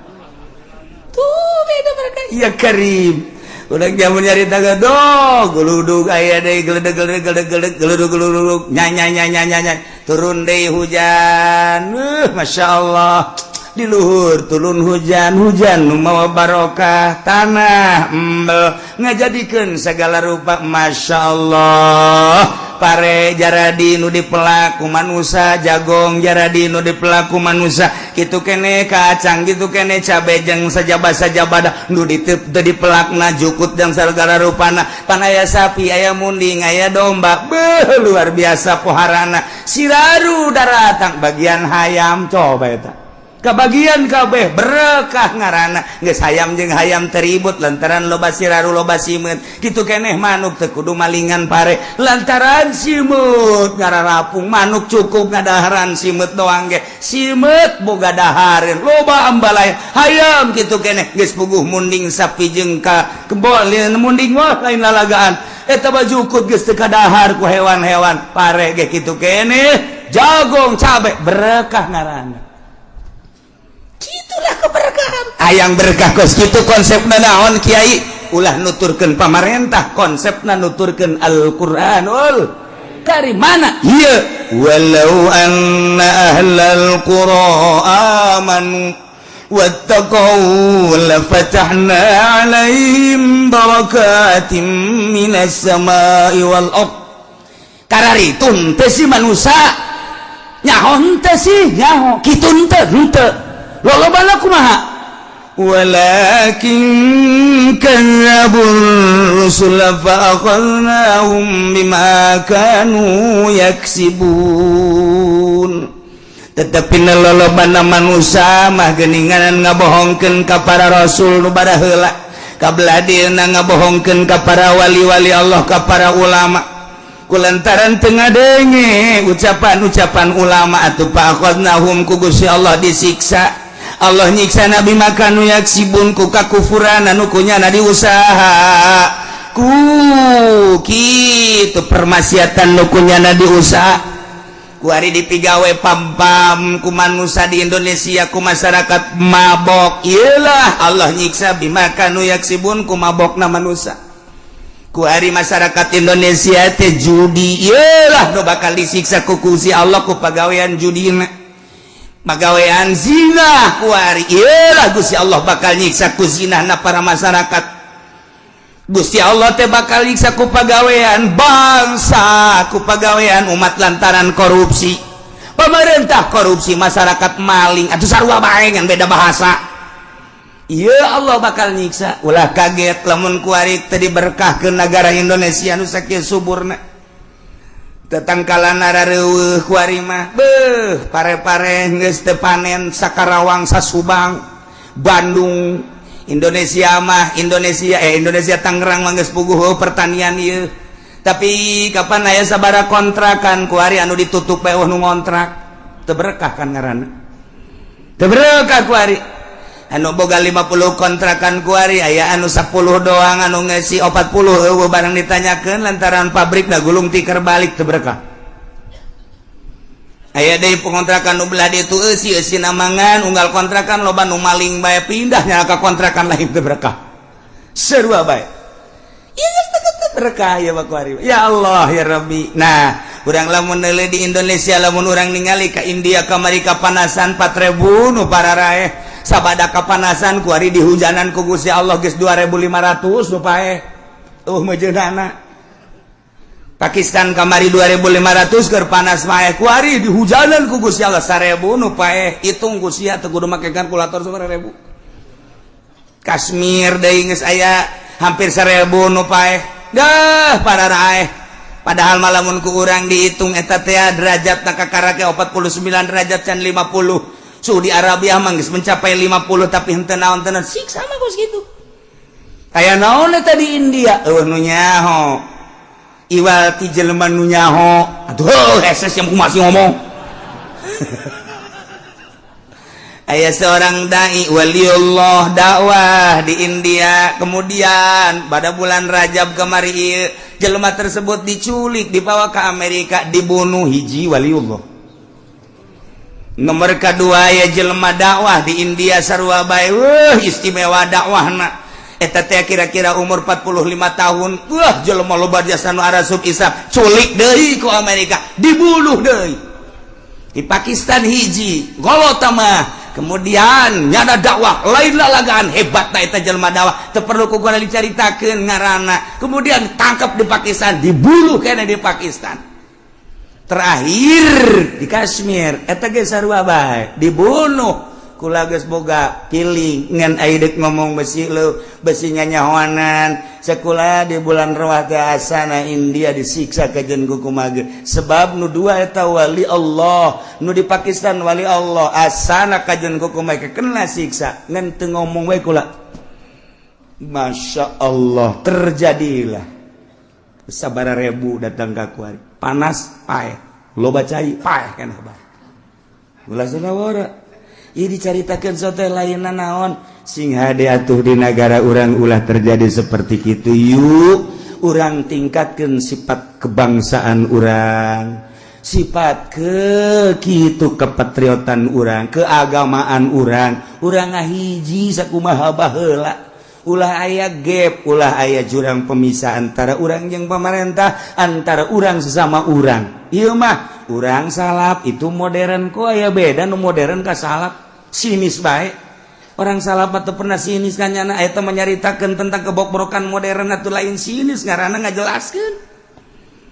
Tuh beda berkah. Ya Karim. Udah jamun nyarita gedog, geludug aya deui, geledeg geledeg geledeg geledeg geludug geludug, nya nya nya nya nya, turun deui hujan. Masya Allah, di luhur turun hujan, hujan nu mawa barokah, tanah embel ngajadikeun segala rupa. Masya Allah, pare jaradi nu dipelak ku manusa, jagong jaradi nu dipelak ku manusa, kitu kene kacang, gitu kene cabe jeung sajaba-sajabada nu ditep teu dipelakna, jukut dan segala rupana. Pan aya sapi, aya munding, aya domba, beuh, luar biasa poharana. Siraru daratang bagian hayam, coba eta kebagian kabeh, berkah ngaranna. Geus hayam jeung hayam teribut lantaran loba siraru, loba simeut. Kitu keneh manuk, teu kudu malingan pare lantaran simeut ngararapung. Manuk cukup ngadaharan simeut doang ge, simeut boga dahareun, loba ambalaya. Hayam kitu keneh, geus puguh munding sapi jeung ka kebo, munding mah lain lalagaan eta, bajukut geus teu kadahar ku hewan-hewan. Pare ge kitu keneh, jagong, cabe, berkah ngaranna. Itulah keberkahan. Hayang berkah kos kitu konsepna naon, Kiai? Ulah nuturkeun pamarentah, konsepna nuturkeun Al-Qur'anul Karim. Mana ieu? Walau anna ahlal qura amanu wattaqau lafatahna alaihim barakatim minas samai wal ard. Kararitun teh si manusia, nyaho henteu sih? Nyaho. Kitu henteu? Henteu. Lolobana kumaha? ولكن كذبوا الرسل فأخذناهم بما كانوا يكسبون. Tetapi lolobana manusia mah geninganan ngabohongkeun ka para rasul nu baraheula, kabeladina ngabohongkeun ka para wali-wali Allah, ka para ulama. Kulantaran teu ngadenge ucapan-ucapan ulama atuh, faakhadnahum, ku Gusti Allah disiksa. Allah nyiksa na bima kanu yaksibun, ku kakufuran anu kunyana diusaha, ku kitu permaksiatan nu kunyana diusaha. Kuari dipigawe pam-pam ku manusia di Indonesia, ku masyarakat mabok. Iyalah, Allah nyiksa bima kanu yaksibun, ku mabokna manusia. Kuari masyarakat Indonesia teh judi, iyalah nu bakal disiksa ku Gusti Allah ku pagawean judina. Pagawean zina kuari, iyalah Gusti Allah bakal nyiksa ku zinahna para masyarakat. Gusti Allah teh bakal nyiksa ku pagawean bangsa, ku pagawean umat lantaran korupsi. Pemerintah korupsi, masyarakat maling atau sarua bae, ngan beda bahasa. Iya, Allah bakal nyiksa. Ulah kaget lamun kuari tadi berkah ke negara Indonesia nu sakieu suburna. Tetangkalan rareueuh kuari mah, beuh, pare-pare geus teu panen Sakarawang, Sasubang, Bandung, Indonesia mah, Indonesia, eh, Indonesia Tangerang mah geus puguh pertanian ieu. Tapi kapan aya sabara kontrakan kuari anu ditutup bae nu ngontrak? Teu berkah kan ngaranna. Teu berkah kuari. Anu boga 50 kontrakan kuari aya anu 10 doang, anu ngesi 40 eueuh barang ditanyakeun lantaran pabrik da gulung tikar balik. Teu berkah. Aya deui pengontrakan nu belah ditu eusi eusi namangan unggal kontrakan, loba nu maling bae, pindahnya ka kontrakan lain. Teu berkah, sarua bae. Ieu teu berkah ya kuari. Ya Allah, ya Rabbi. Nah, urang lamun neuleuh di Indonesia, lamun urang ningali ka India kamari kapanasan 4000 nu pararaeh sabada kapanasan, kuari di hujanan ku Gusti Allah geus 2500 nu paeh meujeunana. Pakistan kamari 2500 keur panas mae, kuari di hujanan ku Gusti Allah 1000 nu paeh. Hitung ku sia, teu kudu make kalkulator, 1000. Kashmir deui geus aya hampir 1000 nu paeh. Dah para raeh. Padahal malamun ku urang dihitung eta teh derajat kakarake 49 derajat can 50. Saudi Arabia mah geus mencapai 50, tapi henteu naon tenan siksa mah kos kitu. Aya naon eta di India? Eueuh nu nyaho. Iwal ti jelema nu nyaho. Aduh, heses yang masih ngomong. Aya seorang dai waliullah dakwah di India, kemudian pada bulan Rajab kemari jelema tersebut diculik, dibawa ke Amerika, dibunuh. Hiji waliullah. Nomor kedua ya jelema dakwah di India sarua bae, wah istimewa dakwahna eta teh, kira-kira umur 45 tahun. Wah, jelema loba jasa nu arasup Islam, culik deui ku Amerika, dibunuh deui. Di Pakistan hiji golota mah, kemudian nyada dakwah lain lalagaan, hebat na eta jelema dakwah, teu perlu ku gua dicaritakeun ngaranna. Kemudian tangkap di Pakistan, dibunuh kene di Pakistan. Terakhir di Kashmir eta ge sarua bae, dibunuh. Kula geus boga piling ngan ai deuk ngomong besi leu besi nyanyahoanan. Sekolah di bulan Rawah teh asana India disiksa kajen ku kumaha, sebab nu dua eta wali Allah, nu di Pakistan wali Allah, asana kajen ku kumaha kena siksa ngan teu ngomong we kula. Masya Allah, terjadilah sabara ribu datang ka kuari, panas paeh, loba cai paeh kan bae ulah sanawara. Ieu dicaritakeun sote lainna naon, sing hade atuh di negara urang ulah terjadi seperti itu. Yuk urang tingkatkan sifat kebangsaan urang, sifat ke kitu kepatriotan urang, keagamaan urang. Urang ngahiji sakumaha baheula, ulah aya gap, ulah aya jurang pemisah antara urang yang pemerintah, antara urang sesama urang. Ieu mah urang salaf, itu modern, kok aya beda nu modern ka salaf? Sinis bae orang salaf atau pernah sinis kan nyana eta menyaritakeun tentang kebokbrokan modern atau lain sinis, ngaranna ngajelaskeun.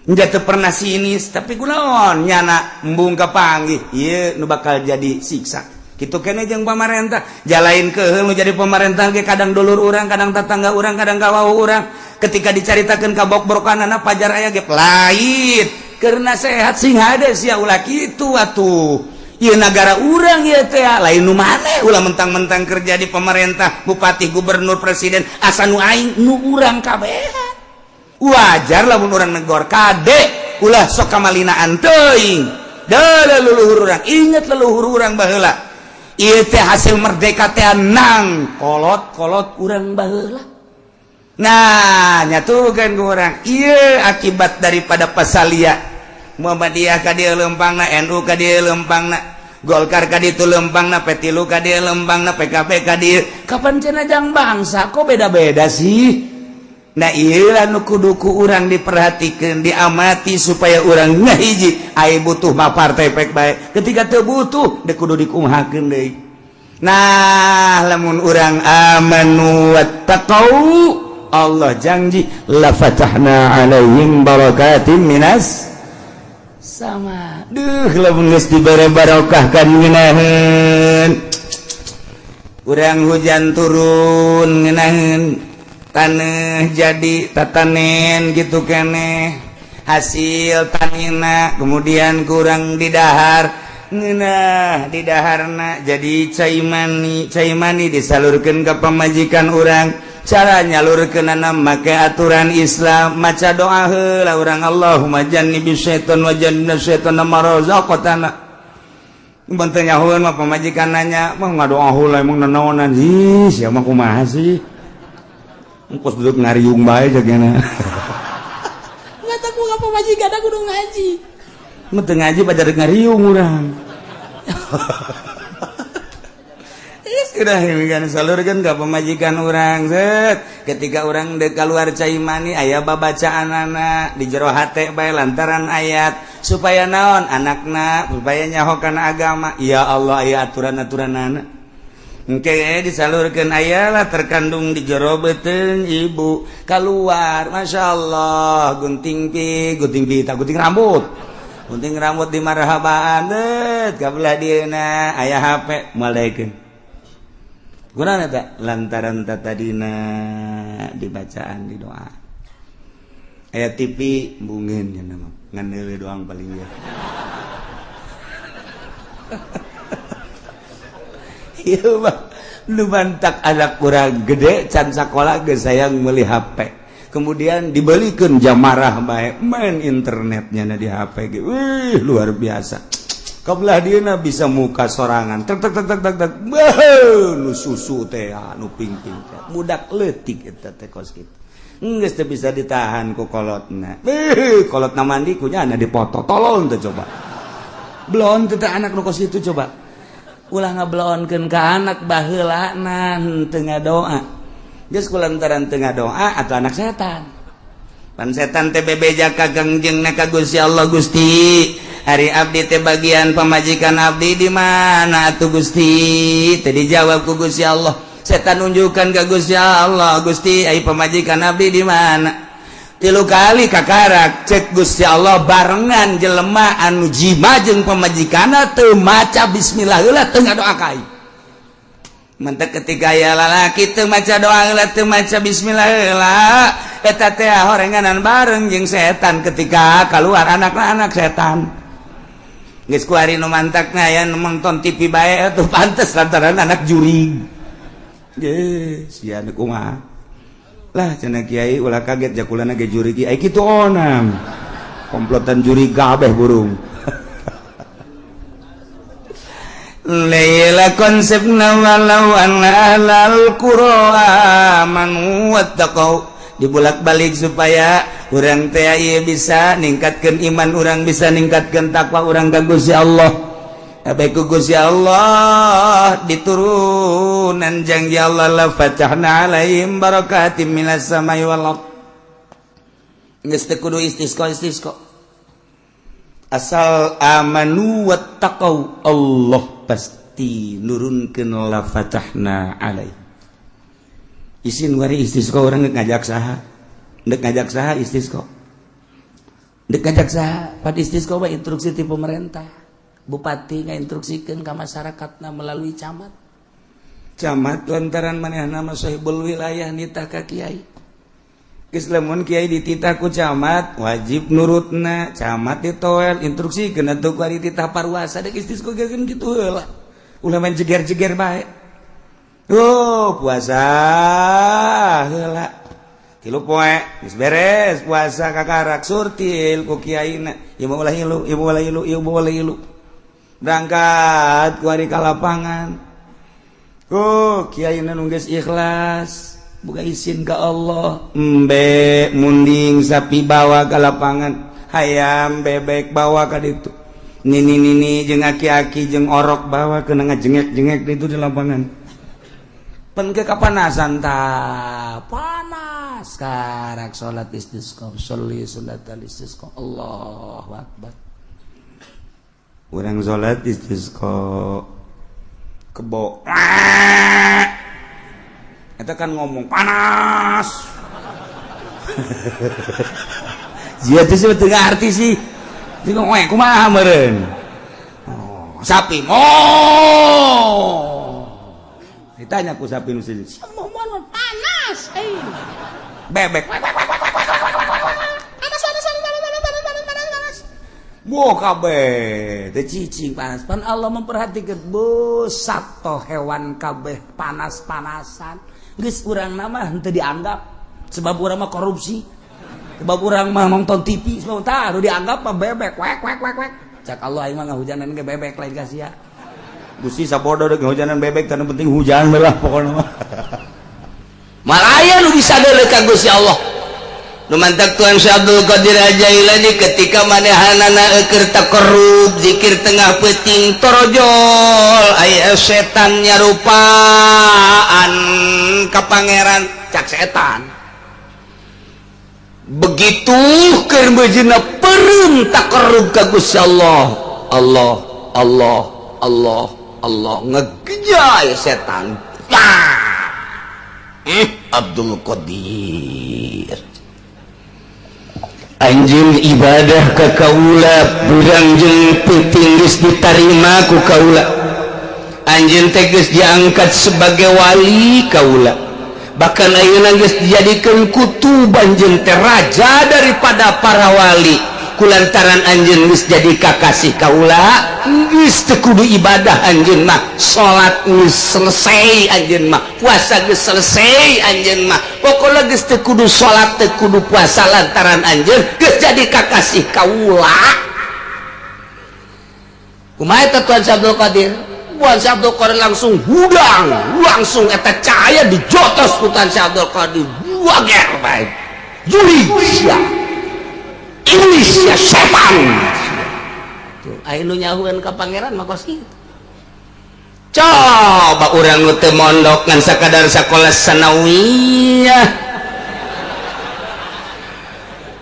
Enggak teu pernah sinis, tapi kunaon nyana embung kapanggih ieu nu bakal jadi siksa kitu kene jeung pamarentah. Jalain ke nu jadi pemerintah ge kadang dulur urang, kadang tetangga urang, kadang kawau urang. Ketika dicaritakeun kabokbrokanana pajar aya ge lain karena sehat, sing hade sia, ulah kitu atuh. Ieu nagara urang ieu teh, lain nu maneh. Ulah mentang-mentang kerja di pemerintah, bupati, gubernur, presiden, asa nu aing, nu urang kabehan. Wajar lamun urang negor, kade ulah sok kamalinaan teuing. Da leluhur urang, inget leluhur urang baheula. Ieu teh hasil merdeka teh nang kolot-kolot urang baheula. Nah, nyatukan ku urang ieu akibat daripada pasalia Muhammadiyah ka dieu lempangna, NU ka dieu lempangna, Golkar ka ditu lempangna, P3 ka dieu lempangna, PKB ka dieu. Kapan cenah jang bangsa, kok beda-beda sih? Nah, ieu nu kudu ku urang diperhatikan, diamati supaya urang ngahiji. Ai butuh mah partai pek bae, ketika teu butuh deuk kudu dikumahakeun deui. Nah, lamun urang amanu wattaqau, Allah janji la fatahna alaihim barakatim minas sama. Duh, lamun geus dibere barokah kan ngeunaheun urang, hujan turun ngeunaheun, tanah jadi tatanen gitu keneh hasil tanina. Kemudian kurang didahar ngeunah, didaharna jadi cai mani, cai mani disalurkeun ke pamajikan urang. Cara nyalurkeunana make aturan Islam, maca doa heula urang, Allahumma jannibis syaitan wa jannibna syaitan ma razaqtana. Mun teu nyahoeun mah pamajikan nanya, "Mah ngadoa heula emang nanaonan?" Ih, sia mah kumaha sih? Engkos duduk ngariung bae jagana. Nggak tahu ka pamajikan aku kudu ngaji. Mun teu ngaji pada rek ngariung urang. Sudah kan salurkeun ka pamajikan urang, set. Ketika urang dek keluar cai mani aya babacaanana di jero hate bae lantaran ayat supaya naon anakna supaya nyaho kana agama. Ya Allah, aya aturan-aturanana. Engke disalurkeun, ayalah terkandung di jero beuteung ibu keluar, Masya Allah, gunting pi gunting pi tak gunting rambut, gunting rambut di marhabaan det kabelah dieuna aya HP moal daekeun. Gunana eta lantaran tadina dibacaan di doa. Aya TV embungeun nya mah ngan heuleuh doang paling ya. Ieu mah nu mantak anak kurang gede can sakola geus sayang meuli HP. Kemudian dibelikeun jamarah bae main internetnya na di HP ge. Wih, luar biasa. Kabelah dieuna bisa muka sorangan. Tek tek tek tek tek tek. Beuh, nu susu teh nu ping-ping teh. Budak leutik eta teh kos kitu. Geus teu bisa ditahan ku kolotna. Beuh, kolotna mandi ku nyana dipoto. Tolol teh coba. Belon teh anak nu kos kitu coba. Ulah ngabelonkeun ka anak baheulana teu ngadoa. Geus kulantaran teu ngadoa atuh anak setan. Pan setan teh bebeja ka Kangjengna ka Gusti Allah, Gusti. Ari abdi teh bagian pamajikan abdi di mana atuh Gusti? Teu dijawab ku Gusti Allah. Setan nunjukkan ke Gusti Allah, Gusti ai pamajikan abdi di mana? Tilu kali kakarak cek Gusti Allah barengan jelema anu jima jeung pamajikanna teu maca bismillah heula teu ngadoa ka aing. Mentek ketika aya lalaki teu maca doa heula teu maca bismillah heula eta teh horenganan bareng jeung setan ketika keluar anak-anak setan. Geus kuari nu mantakna aya nu nonton TV bae atuh pantes lantaran anak jurig. Ge sia nu kumaha? Lah cenah kiai ulah kaget jakulana ge jurig ai kitu onam. Komplotan jurig kabeh burung. Laila konsepna walau anna ahlal qura amanu wattaqau dibulak-balik supaya urang teh ieu bisa ningkatkeun iman urang bisa ningkatkeun takwa urang ka Gusti Allah. Abe ku Gusti Allah diturunan janji Allah la fatahna alaihim barakatim minas samai wal ard. Geus teu kudu istisqa istisqa. Asal amanu wattaqau Allah pasti nurunkeun la fatahna alaih. Isin wari istisqa urang geuk ngajak saha? Deuk ngajak saha istisqa? Deuk ngajak saha? Pad istisqa mah instruksi ti pemerintah. Bupati ngainstruksikeun ka masyarakatna melalui camat. Camat lantaran manehna mah sahibul wilayah nitah ka kiai. Geus lamun kiai dititah ku camat wajib nurutna, camat ditoel instruksikeun atuh ku ari titah parwasa deuk istisqa ge kitu heula. Ulah main jeger-jeger bae. Oh, puasa heula. Tilu poe geus beres puasa kakarak surtil ku kiaina. Ieu mah ulah ilu, ieu mah ulah ilu, ieu mah ulah ilu. Berangkat ku ari ka lapangan. Oh, kiaina nu geus ikhlas, buka izin ka Allah. Embe munding sapi bawa ka lapangan, hayam bebek bawa ka ditu. Nini-nini jeung aki-aki jeung orok bawa kena ngajengek-jengek ditu di lapangan. Pen ke kapanasan ta panas karak salat istisqa, sholli salat istisqa. Allahu akbar. Urang salat istisqa kebo. Eta kan ngomong panas. Jia teh sih teu ngarti sih. Dia ngomong kumaha meureun. Oh, sapi mo. Ditanya ku sapi nu sini. Panas eh. Bebek. Panas panas panas panas panas panas panas panas. Boh kabeh teu cicing panas. Pan Allah memperhatikan bosat toh hewan kabeh panas-panasan. Geus urang nama henteu dianggap sebab urang mah korupsi. Sebab urang mah nonton TV, sebab tah nu dianggap mah bebek wek wek wek wek. Cak Allah aing mah ngahujanan ge bebek lain ka sia. Gusti sabodo deuk ngahujanan bebek teu penting hujan lah pokona mah. Malaya nu bisa deuleu ka Gusti Allah. Nu mantak Tuhan Syekh Abdul Qadir Jailani ketika manehanana eukeur taqarrub zikir tengah peuting torojol aya setan nyarupaan ka pangeran cak setan. Begitu keur meujeuhna peureum taqarrub ka Gusti Allah. Allah Allah Allah Allah ngegejay setan. Abdul Qadir anjeun ibadah ka kaula burang jeung peuting geus ditarima ku kaula. Anjeun teh geus diangkat sebagai wali kaula. Bahkan ayeuna geus dijadikeun kutuban jeung teh raja daripada para wali, kulantaran anjeun geus jadi kakasih kaula. Geus teu kudu ibadah anjeun mah, salat geus selesai anjeun mah, puasa geus selesai anjeun mah. Pokokna geus teu kudu salat, teu kudu puasa, lantaran anjeun geus jadi kakasih kaula. Kumaha eta Tuan Abdul Qadir? Tuan Abdul Qadir langsung hudang, langsung eta cahaya dijotos ku Tuan Abdul Qadir. Wager bae juli sia, iblis sia, setan. Tuh aya nu nyahueun ka pangeran mah kos kitu. Coba urang nu teu mondok, ngan sakadar sakola sanawiyah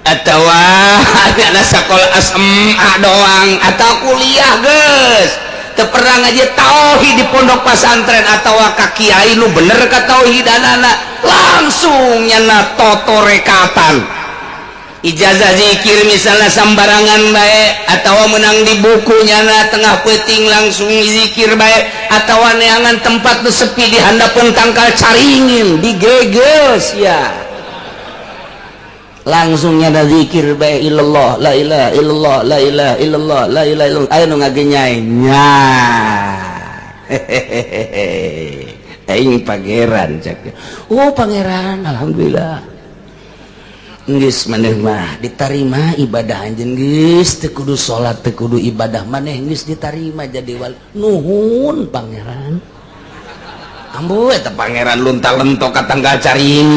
atau ada sekolah SMA doang atau kuliah, geus teu pernah ngaji tauhid di pondok pesantren atau ka kiai nu bener ka tauhidanana, langsung nyana totorekatan, ijazah zikir misalnya sambarangan bae, atau menang di buku nyana tengah peting langsung zikir bae, atau neangan tempat nu sepi di handapeun tangkal caringin digeges ya, langsung nyada zikir bae, illallah, la ilaha illallah, la ilaha illallah, la ilaha illallah. Aya nu ngagenyai nya, hehehe, aing pangeran cak. Oh, pangeran, alhamdulillah geus maneh mah ditarima ibadah anjeun, geus teu kudu salat, teu kudu ibadah, maneh geus ditarima jadi wali. Nuhun, pangeran. Ambu eta pangeran lunta lentok ka tanggal caring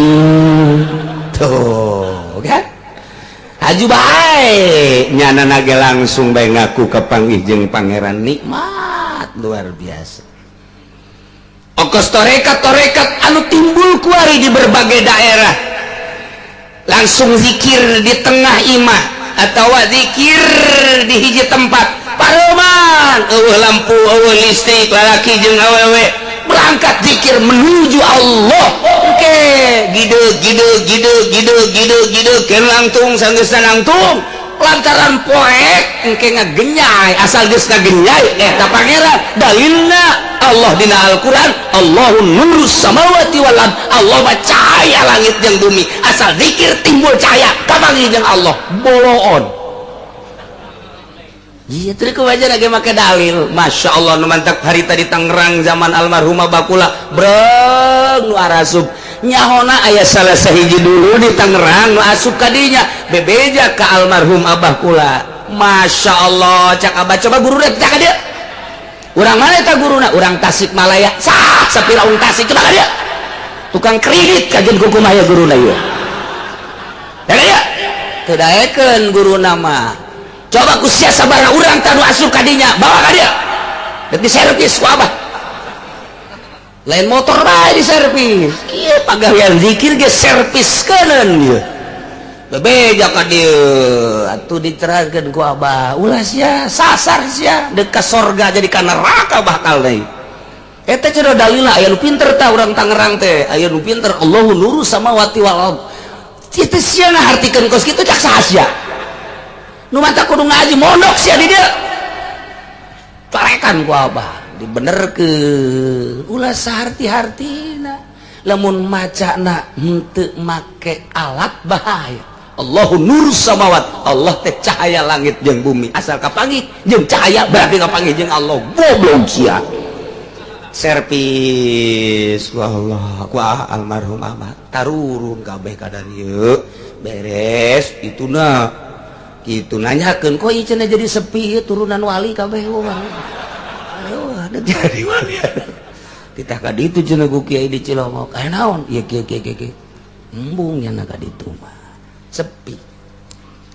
tuh kan haju bae nyana nage, langsung bae ngaku kapanggih jeung pangeran. Nikmat luar biasa. Okos torekat torekat anu timbul kuari di berbagai daerah, langsung zikir di tengah imah atau zikir di hiji tempat pareman, euweuh lampu, euweuh listrik, lalaki jeung awewe berangkat zikir menuju Allah. Oke, gide gide gide gide gide gide ken langtung sanggeusna nangtung lantaran poek engke ngagenyai. Asal geus ngagenyai eta pangeran, dalilna Allah dina Al-Qur'an, Allahu nurus samawati wal ard, Allah mah cahaya langit jeung bumi. Asal zikir timbul cahaya, kapanggih jeung Allah. Boloon. Iya, terus kewajar lagi make dalil. Masya Allah, nu mantak harita di Tangerang zaman almarhumah Bakula, breng nu arasup. Nyahona aya salah sahiji dulu di Tangerang nu asup kadinya, bebeja ka almarhum Abah kula. Masya Allah, cak Abah, coba guru rek cak dia. Urang mana eta guruna? Urang Tasikmalaya. Sah, sapira urang Tasik, coba ka dia. Tukang kredit kajian kumaha ya guruna ieu. Ya ya. Teu daekeun guruna mah. Coba ku sia sabaraha urang tanu asup kadinya, bawa ka dia, dek diservis ku Abah. Lain motor bae diservis, ieu pagawean zikir ge servis keuneun ieu. Bebeja ka dieu atuh, diterangkeun ku Abah, ulah sia sasar, sia dek ka sorga jadi ka neraka bakal deui. Eta cenah dalilna aya nu pinter tah, urang Tangerang teh aya nu pinter, Allahu nuru samawati wal ard. Itu sia ngahartikeun kos kitu cak saha sia? Nu mata kudu ngaji mondok sia di dieu. Carekan ku Abah, dibenerkeun, ulah saharti-hartina. Lamun macana henteu make alat bahaya. Allahu nur samawat, Allah teh cahaya langit jeung bumi. Asal kapanggih jeung cahaya berarti kapanggih jeung Allah. Goblok sia. Servis ku Allah, ku almarhum Ahmad tarurun kabeh ka dieu, beres itu. Nah gitu, nanyakeun, kok ieu cenah jadi sepi ieu, turunan wali kabeh. Wah, aduh, jadi wali titah ka ditu cenah ku kiai di Cilongok. Aya naon ieu kieu kieu kieu? Embung nya ka ditu mah sepi.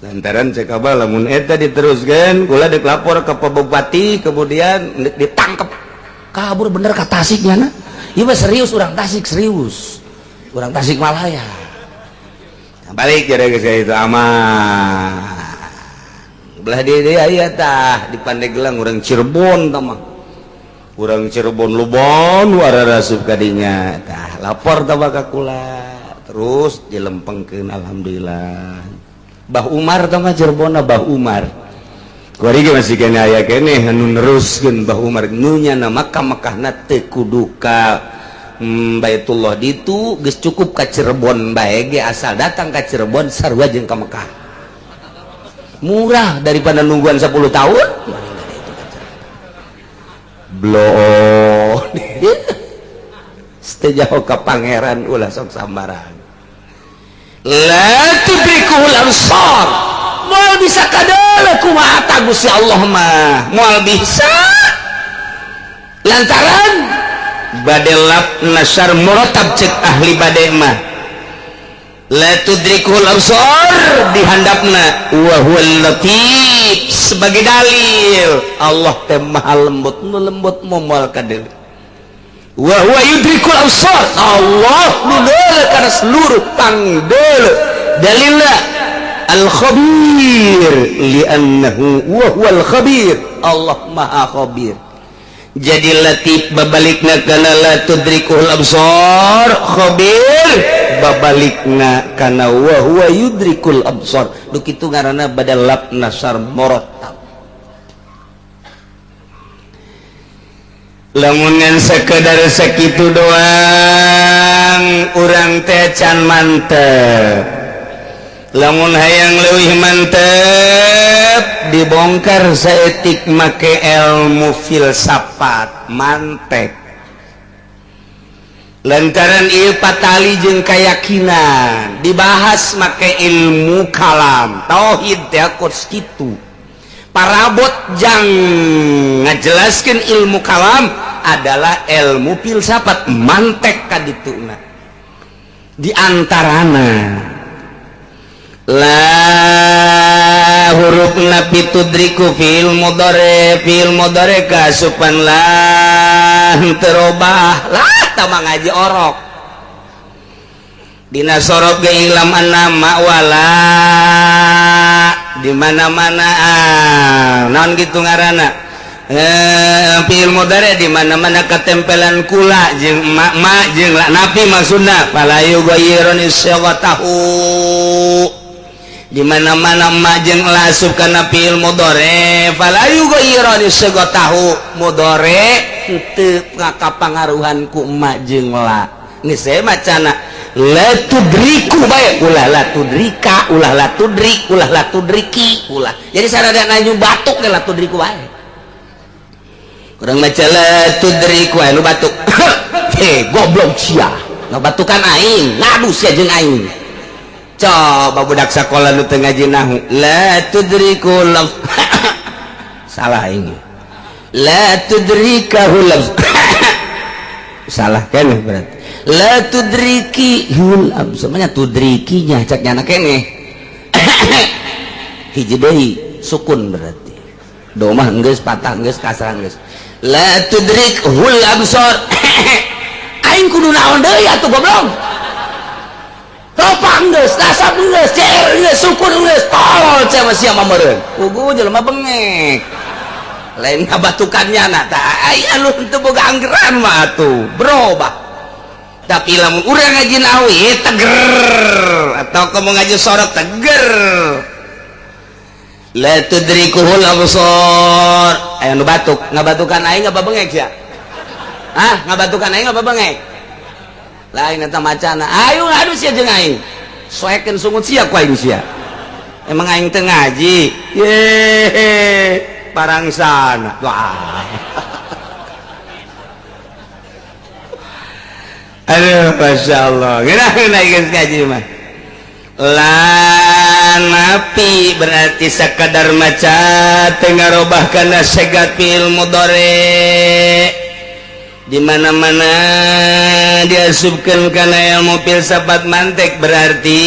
Lantaran cek Abah, lamun eta diteruskeun, kula dek lapor ke Pak Bupati, kemudian ditangkep, kabur bener ka Tasik nya. Nah, ieu mah serius, urang Tasik, serius urang Tasikmalaya. Nah, balik jadi geus itu aman. Belah dia dia aya tah di Pandeglang, urang Cirebon tah mah, urang Cirebon Lubon wararasup kadinya tah, lapor tah ka kula, terus dilempengkeun. Alhamdulillah, Bah Umar tah mah Cirebon, Bah Umar kuari ge masih kene, aya keneh anu neruskeun Bah Umar nu nyana Makkah. Makkahna teu kudu ka Baitullah ditu geus cukup ka Cirebon bae ge, asal datang ka Cirebon sarua jeung ka Mekah, murah daripada nungguan 10 tahun. Bloon jauh ka pangeran, ulah sok sambaran. La tudrikuhul absar, moal bisa kadeuleu kumaha Gusti Allah mah, moal bisa, lantaran badal laf nasar muratab. Cek ahli bade mah, la tudrikuhul absar dihandapna wa huwal latif sebagai dalil Allah teh maha lembut. Nu lembut moal kadeuleu. Wa huwa yudrikul absar, Allah nu deuleu kana seluruh pangdeuleu. Dalilna al khabir, li'annahu wa huwal khabir, Allah maha khabir. Jadi latif babalikna kana la tudrikuhul absar, khabir babalikna kana wa huwa yudrikul absar. Duh, kitu ngaranna badal laf nasar muratab. Lamun ngan sekedar sakitu doang, urang teh can mantep. Lamun hayang leuwih mantep, dibongkar saeutik make ilmu filsafat mantek, lantaran ieu patali jeung keyakinan. Dibahas make ilmu kalam, tauhid teh kos kitu. Parabot jang ngajelaskeun ilmu kalam adalah ilmu filsafat mantek kadituna. Di antarana la huruf nafi tudriku fi'il mudhari, fi'il mudhari kasupan lah terobah lah tama ngaji orok. Dina sorof ge ilam anna wala di mana-mana, ah, naon gitu ngaranna, fi'il mudhari di mana-mana ketempelan kula jeung ma, ma jeung la nafi maksudna, fala yughayyirun tahu. Di mana-mana ma jeung la asup kana fi'il mudhari, fala yughayyirun tahu, mudhari henteu ngakapangaruhan ku ma jeung la. Geus saya macana la tudriku bae, ulah la tudrika, ulah la tudrik, ulah la tudriki, ulah. Jadi sarada nanya batuk ge la tudriku bae. Kurang maca la tudriku, anu batuk, "He, goblok sia, ngabatukan aing, ngadu sia jeung aing." Coba budak sekolah nu teu ngaji nahu, la tudriku laf, salah aing. La tudrikahu laf, salah keneh berarti. La tudriki hul semuanya, tudrikinya cek nyana keneh hiji deui sukun, berarti domah geus, patah geus, kasrah geus. La tudrik hul absar, aing kudu naon deui atuh, goblok? Ropak geus, nasab geus, cer geus, sukun geus, tolol sia mah, sia mah meureun pugu jelema bengek, lain ngabatukannya na tah. Ai anu teu boga anggeran mah atuh berubah. Tapi lamun urang ngaji nawi teger, atau kamu ngaji sorot teger, la tudrikuhul absar. Aya nu batuk, ngabatukan aing apa bengek sia? Ah, ngabatukan aing apa bengek? Lain eta macana. Ayo ngadu sia jeung aing, soekeun sungut sia ku aing sia. Emang aing teu ngaji? Ye, parangsana. Wah. Aduh, masya Allah. Geuna geus ngaji mah. La nafi berarti sekadar maca teu ngarobah kana segat fi'il mudhari. Di mana-mana diasupkeun kana ilmu filsafat mantek, berarti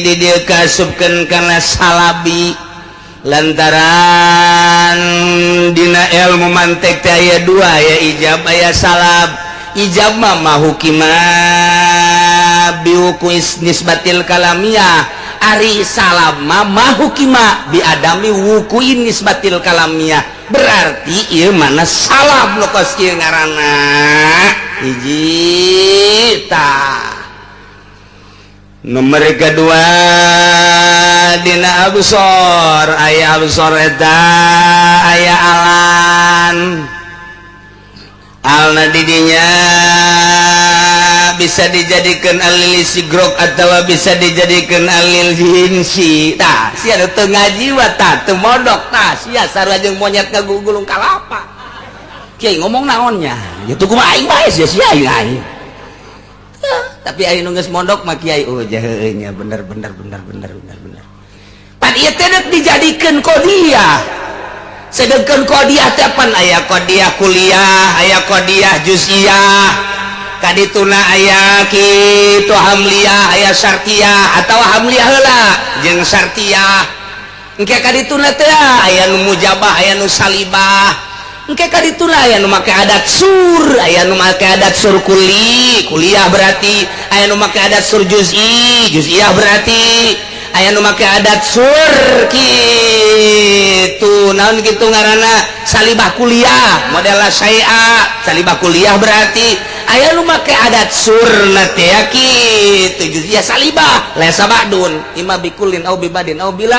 di dieu kaasupkeun kana salabi, lantaran dina ilmu mantek teh aya dua, aya ijab, aya salab. Ijab mah mahukima biwuku nisbatil kalamiyah, ari salab mah mahukima bi adami wukuin nisbatil kalamiyah. Berarti ieu mana salab nu kos kieu ngaranna. Hiji tah. Nomor kedua, dina absor aya absor eta aya alan, alna didinya. Bisa dijadikan alil istigrok atau bisa dijadikan alil jinsi. Tah, sia teu ngaji wa, tah teu mondok, tah sia sarua jeung monyet ngagugulung kalapa. Kiai ngomong naonnya gitu, kumaha aing bae sia, sia aing aing. Tapi aing nu geus mondok mah, kiai, oh heueuh nya, bener bener bener bener bener bener. Pan ieu teh dijadikeun qodiyah, sedangkan qodiyah teh pan aya qodiyah kuliah, aya qodiyah juz'iyah, kadituna aya kitu hamliyah, aya syartiyah, atau hamliyah heula jeung syartiyah. Engke kadituna teh aya nu mujabah, aya nu salibah. Engke kadituna aya nu make adat sur, aya nu make adat sur kuli, kuliah berarti, aya nu make adat sur juz'i, juz'iyah berarti, aya nu make adat sur kitu naon kitu ngaranna, salibah kuliah model saya, salibah kuliah berarti, aya nu make adat surna teh kitu juz'iyah salibah laisa ba'dun, imma bikullin au bibadin au bila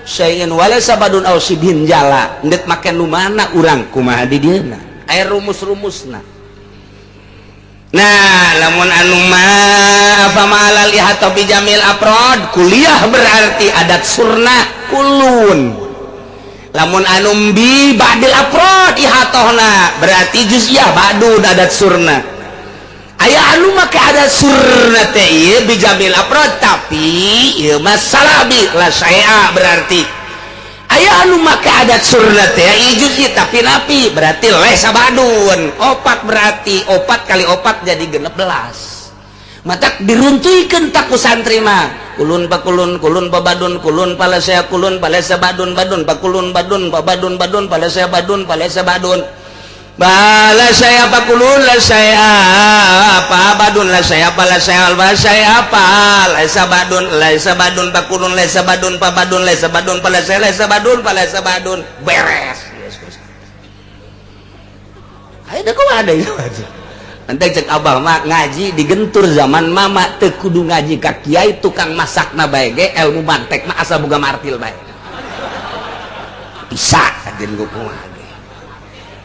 syai'in walaysa ba'dun au sibhin jala. Ndek make nu mana urang kumaha di dieuna, aya rumus-rumusna. Nah, lamun anu ma apa ma'alal ihata bi jamil afrod kuliah berarti adat surna kulun. Lamun anu bi ba'dil afrod ihatohna berarti juz'iyah ba'dun adat surna. Aya anu make adat surna teh ieu bi jamil afrod, tapi ieu mah salabi la syai'a berarti. Aya anu make adat surna teh ieu juz'i tapi napi berarti laisa ba'dun. Opat berarti, opat kali opat jadi 16. Matak diruntuhkeun tak ku santri mah kulun pakulun, kulun pabadun, kulun palasaya, kulun palasa badun, badun pakulun, badun pabadun, badun palasaya, badun palasa badun, bala saya pakulun, la saya apa badun, la saya pala saya, la saya apa laisa badun, laisa badun pakulun, laisa badun pabadun, laisa badun palasaya, laisa badun palasa badun, beres. Ayo dah, kok ada itu. Nanti cek abah mah, ngaji digentur zaman mama teu kudu ngaji ka kiai, tukang masakna bae ge ilmu mantek mah, asal boga martil bae bisa kajen kumaha ge.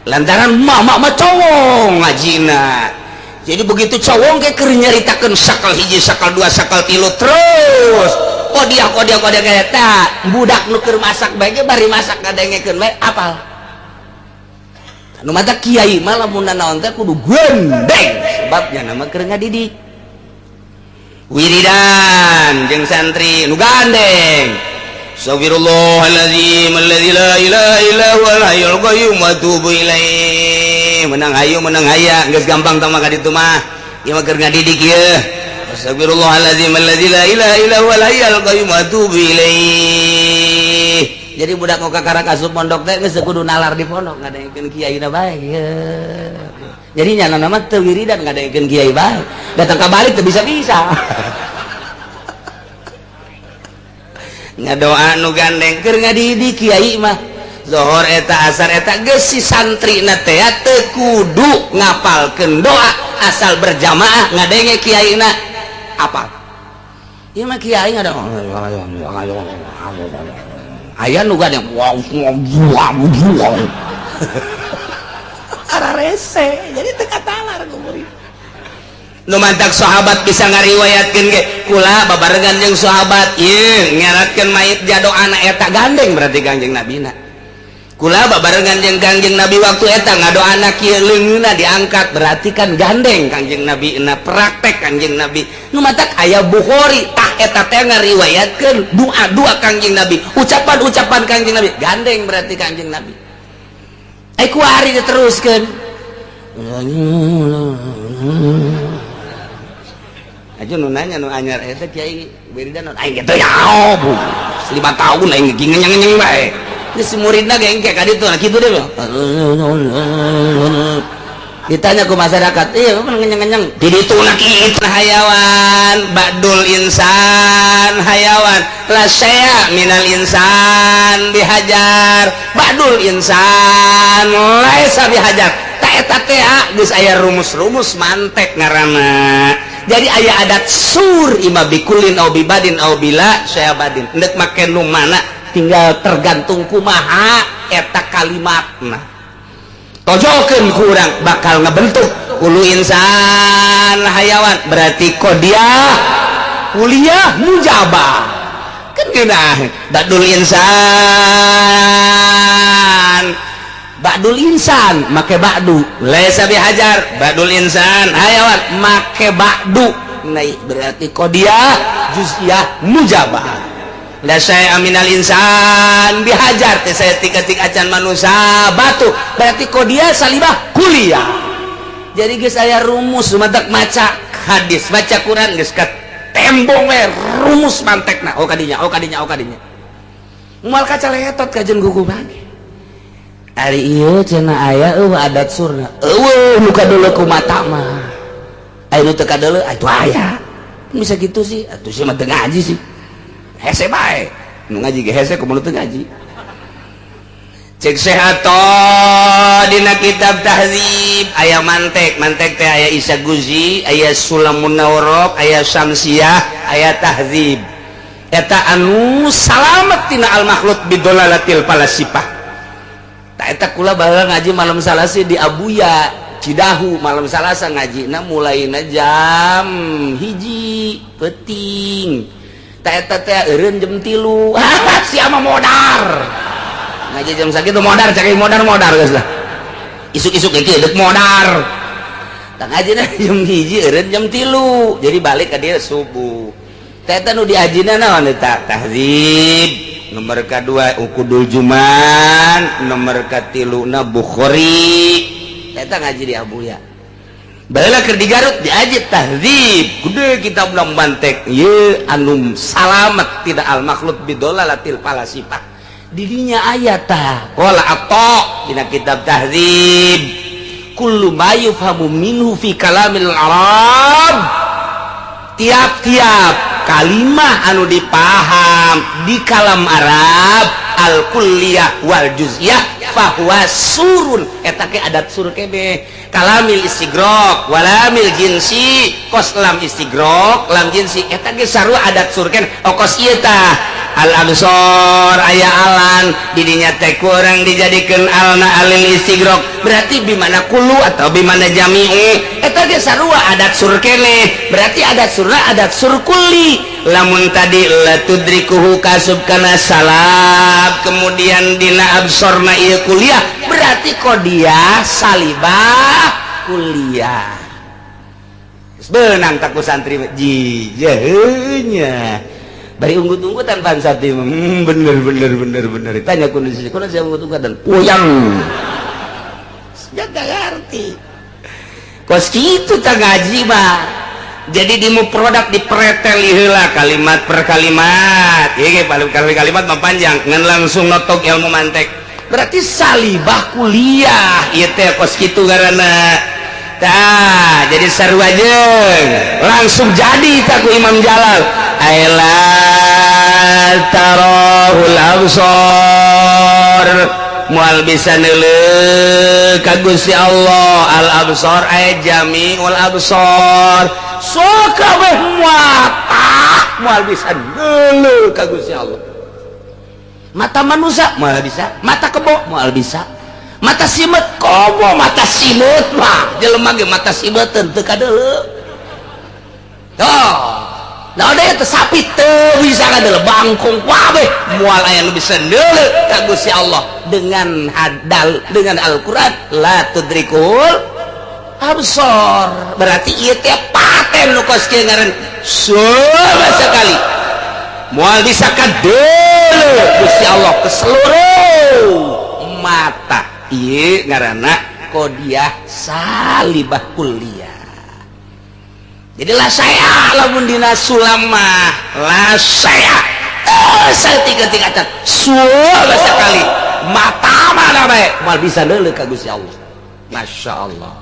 Lantaran mama mah cowong ngajina, jadi begitu cowong ge keur nyaritakeun sakal hiji, sakal dua, sakal tilu, terus kodiah kodiah kodiah eta budak nu keur masak bae ge, bari masak ngadengekeun bae apal. Nu mata kiai mah lamun naon teh kudu gendeng, sebabnya nama keur ngadidik wiridan jeung santri nu gandeng. Astagfirullahaladzim alladzi la ilaha illa huwal hayyul qayyum wa atubu ilaih. Menang hayu, menang haya, geus gampang tah mah ka ditu mah, ieu mah keur ngadidik ieu. Astagfirullahaladzim alladzi la ilaha illa huwal hayyul qayyum wa atubu ilaih. Jadi budak nu kakara asup pondok teh geus kudu nalar di pondok, ngadengekeun kiai na bae. Jadi nyana nama teu wiridan, ngadengekeun kiai bae, datang ka balik teu bisa-bisa ngadoa nu gandeng keur ngadidik kiai mah. Zohor eta, asar eta, geus si santri na teh teu kudu ngapalkeun doa, asal berjamaah ngadenge kiai na apal. Ieu mah kiai ngada aya nu gandeng ara rese, jadi teu katalar ku murid. Nu mantak sahabat bisa ngariwayatkeun ge, kula babarengan jeung sahabat ieu nyaratkeun mayit jado anak eta gandeng berarti Kangjeng Nabina. Kula babarengan jeung Kangjeng Nabi waktu eta ngadoana kieu, leungeunna diangkat berarti kan gandeng Kangjeng Nabi na, praktek Kangjeng Nabi. Nu matak aya Bukhari tah eta teh ngariwayatkeun doa-doa Kangjeng Nabi, ucapan-ucapan Kangjeng Nabi, gandeng berarti Kangjeng Nabi. Eh, kuari diteruskeun aja nu nanya nu anyar eta, kiai wiridan aing gitu ya, bu 5 tahun aing ngenyeng-ngenyeng bae. Ini si muridna ge engke ka ditu, nah kitu deh. Ditanya ke masyarakat, iya ngenyeng-ngenyeng di ditu na kitu. Hayawan ba'dul insan, hayawan la syai'a minal insan bihajar, ba'dul insan laisa bihajar. Ta eta teh geus aya rumus-rumus mantek ngaranna. Jadi aya adat sur ima bikulin au bibadin au bila saya badin, ndek make nu mana tinggal tergantung kumaha eta kalimatna, tojokeun ku urang bakal ngebentuk. Kullu insan hayawan, berarti qodiyah kuliah mujabah kan. Geunah ba'dul insan, ba'dul insan make ba'du, laisa bihajar, ba'dul insan hayawan make ba'du naik, berarti qodiyah juz'iyah mujabah. La syai'a minal insan bihajar, teh saeutik-eutik acan manusia batu, berarti qodiyah salibah kuliah. Jadi geus aya rumus, matak maca hadis, baca Quran geus ka tembong we rumus mantekna. Oh kadinya, oh kadinya, oh kadinya, moal kacaletot kajen gugu bage. Ari ieu cenah aya eueuh adat surna, eueuh nu kadeuleu ku mata mah, aya nu teu kadeuleu atuh aya. Bisa gitu sih atuh, sih mah teu ngaji sih, hese bae nu ngaji ge hese kumaha teu ngaji. Cek sehato dina kitab Tahdzib aya mantek, mantek teh aya Isa Guzi, aya Sulamun Nawarok, aya Syamsiah, aya Tahdzib. Eta anu salamet tina al makhluk bidolalatil falasifah. Tak eta kula baheula ngaji malam Salasa di Abuya Cidahu, malam Salasa ngaji na mulaina jam 1 peuting. Tak eta teh eureun jam 3. Sia mah modar ngaji jam sakitu, modar cek modar, modar geus lah, isuk-isuk ge dek modar. Tak ngaji na jam 1, eureun jam 3, jadi balik ka dia subuh. Teh eta nu diajina naon eta? Tahdzib nomor kedua, Uqudul Juman nomor katiluna, Bukhari. Eta ngaji di Abuya. Baheula keur di Garut diaji Tahdzib gede, kitab lam mantek ye anu salamet tidak al makhluk bidolalatil falasifah. Didinya aya tah, qala Atha dina kitab Tahdzib, kullu ma yufhamu minhu fi kalamil arab, tiap-tiap kalimah anu dipaham di kalam Arab, al kulliyah wal juz'iyah, fahuwa surun, eta ke adat sur kebe, kalamil istigrok walamil jinsi, kos lam istigrok lam jinsi, eta ge sarua adat sur ken. Oh, kos ieu tah al absor aya alan didinya teh kurang dijadikeun alna alil istigrok, berarti bimana kullu atau bimana jami'u, eta ge sarua adat sur kene, berarti adat surna adat sur kulli. Lamun tadi la tudrikuhu kasub kana salab, kemudian dina absorna ieu kuliah, berarti qodiyah salibah kuliah. Benang tak ku santri jijehnya bari unggut-unggutan pan santri, bener bener bener bener. Tanya kondisi kondisi unggut-unggutan puyeng ya gak ngerti. Kos kitu tak ngaji mah, jadi di produk dipretel heula kalimat per kalimat. Ieu paling kalimat kalimat mah panjang ngan langsung notok ilmu mantek, berarti salibah kuliah ieu teh kos kitu ngaranna. Tah, jadi sarua jeung langsung jadi tak ku Imam Jalal, Aila tarahul absor, moal bisa neuleuh ka Gusti Allah, al absor ay jami'ul absor, so kabeh mata moal bisa neuleuh ka Gusti Allah. Mata manusia moal bisa, mata kebo moal bisa, mata simet komo, mata simet mah jelema ge mata simeteun teu kadeuleu. Tuh. Nah, ada teh sapi teu bisa kadeuleu, bangkong kabeh moal aya nu bisa neuleuh ka Gusti Allah dengan hadal dengan Al-Qur'an la tudrikul absor. Berarti ieu teh paten nu kos kieu ngaran sama sekali moal bisa kadeuleu Gusti Allah ke seluruh mata. Ieu ngaranna qodiyah salibah kuliah. Jadi lah saya lamun dina sulam mah lah saya saya tiga tingkatan suara sekali mata mana bae moal bisa neuleuh ka Gusti Allah. Masya Allah,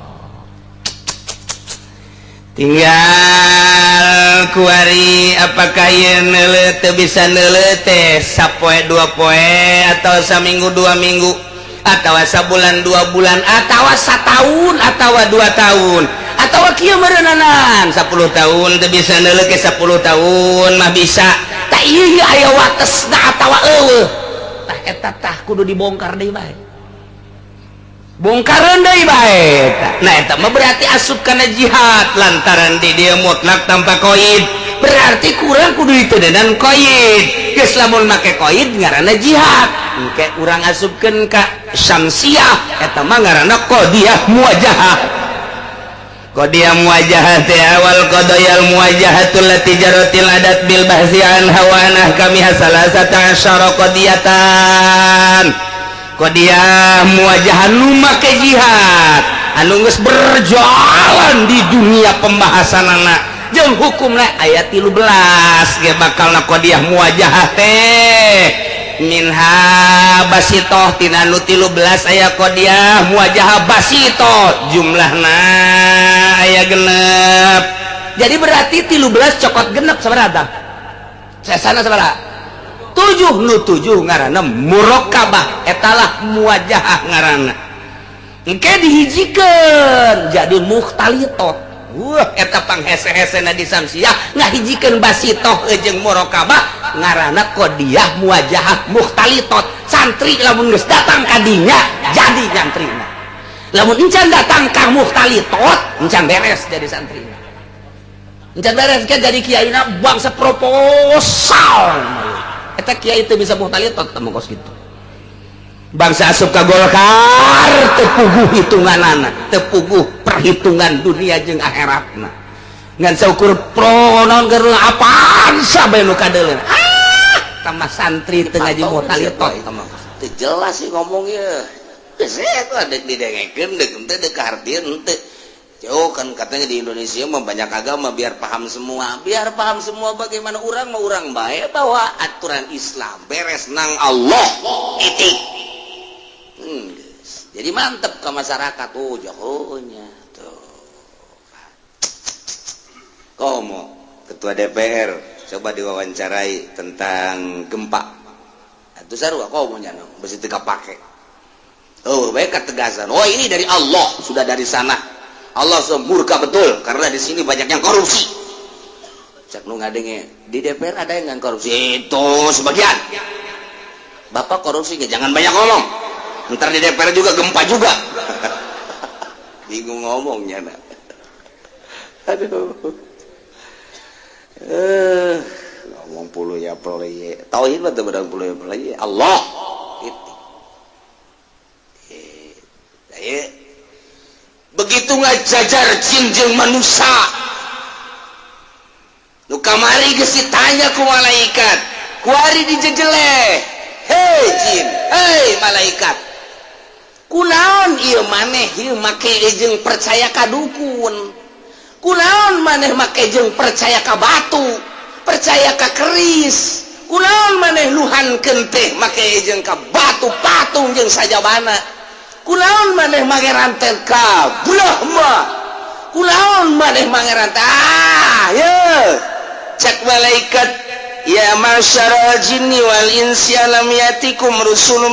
tinggal kuari apakah ieu neuleuh teu bisa neuleuh teh sapoe dua poe atau saminggu 2 minggu atau sabulan 2 bulan atau setahun atau 2 tahun atau kieu meureunanan 10 tahun teu bisa neuleuh ke 10 tahun mah bisa tak. Ieu aya watesna atawa eueuh? Tah, eta tah kudu dibongkar deui bae. Bongkaran deui bae. Nah, eta mah berarti asup kana jihad lantaran di dia mutlak tanpa koid. Berarti kurang kudu ditedenan koid. Geus lamun make koid ngaranna jihad. Engke urang asupkeun ka syamsiah, eta mah ngaranna qadiyah muwajahah. Qadiyah muwajahah teh wal qadayal muwajahatul lati jaratil adat bil bahsi anha wa an ahkamiha salasata asyara qadiyatan. Qadiyah muwajahah nu make jihad anu geus berjalan di dunia pembahasanana jeung hukumna aya 13 ge bakalna qadiyah muwajahah teh. Minha basitoh, tina nu 13 aya qadiyah muwajahah basitoh, jumlahna aya 6. Jadi berarti 13 cokot 6 sabaraha? Sesana sabaraha? 7. Nu 7 ngaranna murokabah, etalah muwajahah ngaranna. Engke dihijikeun jadi mukhtalitot. Wah, eta panghese-hesena di samsiah ngahijikeun basitoh jeung murokabah ngaranna qadiyah muwajahah mukhtalitot. Santri lamun geus datang ka dinya jadi nyantrina, lamun encan datang ka mukhtalitot encan beres jadi santrina, encan beres kan jadi kiaina. Bangsa proposal eta kiai itu bisa mukhtalitot temu kos gitu. Bangsa asup ka Golkar teu puguh hitunganana, teu puguh perhitungan dunia jeung akhiratna, ngan saukur pro naon keur apaan sabe nu kadeuleun. Ah, tambah santri teu ngaji mukhtalitot. Teu jelas sih ngomongnya. Geus eta dek didengekeun dek henteu, dek kahartieun henteu. Jauh kan katanya di Indonesia mah banyak agama, biar paham semua. Biar paham semua bagaimana? Urang mau urang bae bahwa aturan Islam beres nang Allah titik. Jadi mantep ke masyarakat. Oh, jauhnya tuh. Komo ketua DPR coba diwawancarai tentang gempa itu sarua komo nya besi teu pake. Oh, baik ketegasan. Oh, ini dari Allah, sudah dari sana. Allah sudah murka betul karena di sini banyak yang korupsi. Cek nu ngadenge, di DPR ada yang nggak korupsi? Itu sebagian. Bapak korupsi nggak? Jangan banyak ngomong. Ntar di DPR juga gempa juga. Bingung ngomongnya, nah. Aduh. Ngomong puluh ya puluh. Tauhid mah teu beudang puluh ya puluh. Allah. Itu. Eh, begitu ngajajar jin jeung manusia nu kamari geus ditanya ku malaikat, kuari dijejele, "Hei jin, hei malaikat, kunaon ieu maneh ieu make jeung percaya ka dukun? Kunaon maneh make jeung percaya ka batu, percaya ka keris? Kunaon maneh luhankeun teh make jeung ka batu patung jeung sajabana? Kunaon maneh mangeranten ka Brahma? Kunaon maneh mangeranten?" Ah ye, Cek malaikat, "Ya ma'syaral jinni wal insi, alam yatikum rusulum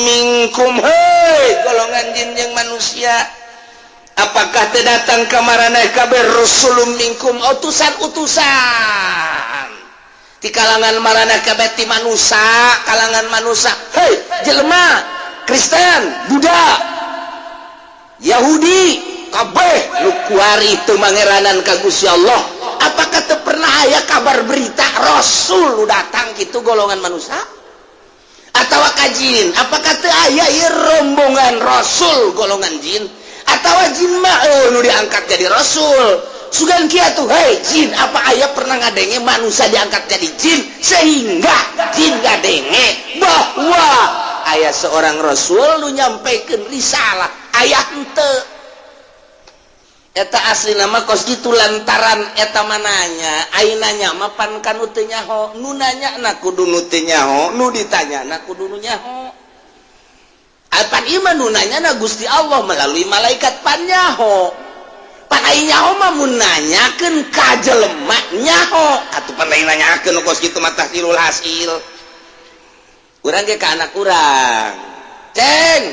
minkum?" Hei golongan jin yang manusia, apakah teu datang ka maraneh kabeh rusulum minkum, utusan-utusan di kalangan maraneh kabeh, ti manusia, kalangan manusia? Hei jelema Kristen, Buddha, Yahudi, kabeh nu kuari teu mangeranan ka Gusti Allah, apakah teu pernah aya kabar berita Rasul nu datang gitu golongan manusia atau ka jin? Apakah teu aya ieu rombongan Rasul golongan jin atau jin mah, oh, nu diangkat jadi Rasul sugan kieu tuh? Hei jin, apa aya pernah ngadenge manusia diangkat jadi jin sehingga jin ngadenge bahwa aya seorang rasul nu nyampaikan risalah? Aya henteu eta? Asli nama kos gitu lantaran eta mananya aing nanya mah pan kanu teu nyaho. Nu nanya na kudu nu teu nyaho, nu ditanya na kudu nu nyaho. Apan ieu mah nu nanya na Gusti Allah melalui malaikat, pan nyaho. Pan aing nyaho mah mun nanyakeun ka jelema nyaho atuh. Pan lain nanyakeun kos kitu mah tahsilul hasil. Urang ge ka anak urang, "Ceng,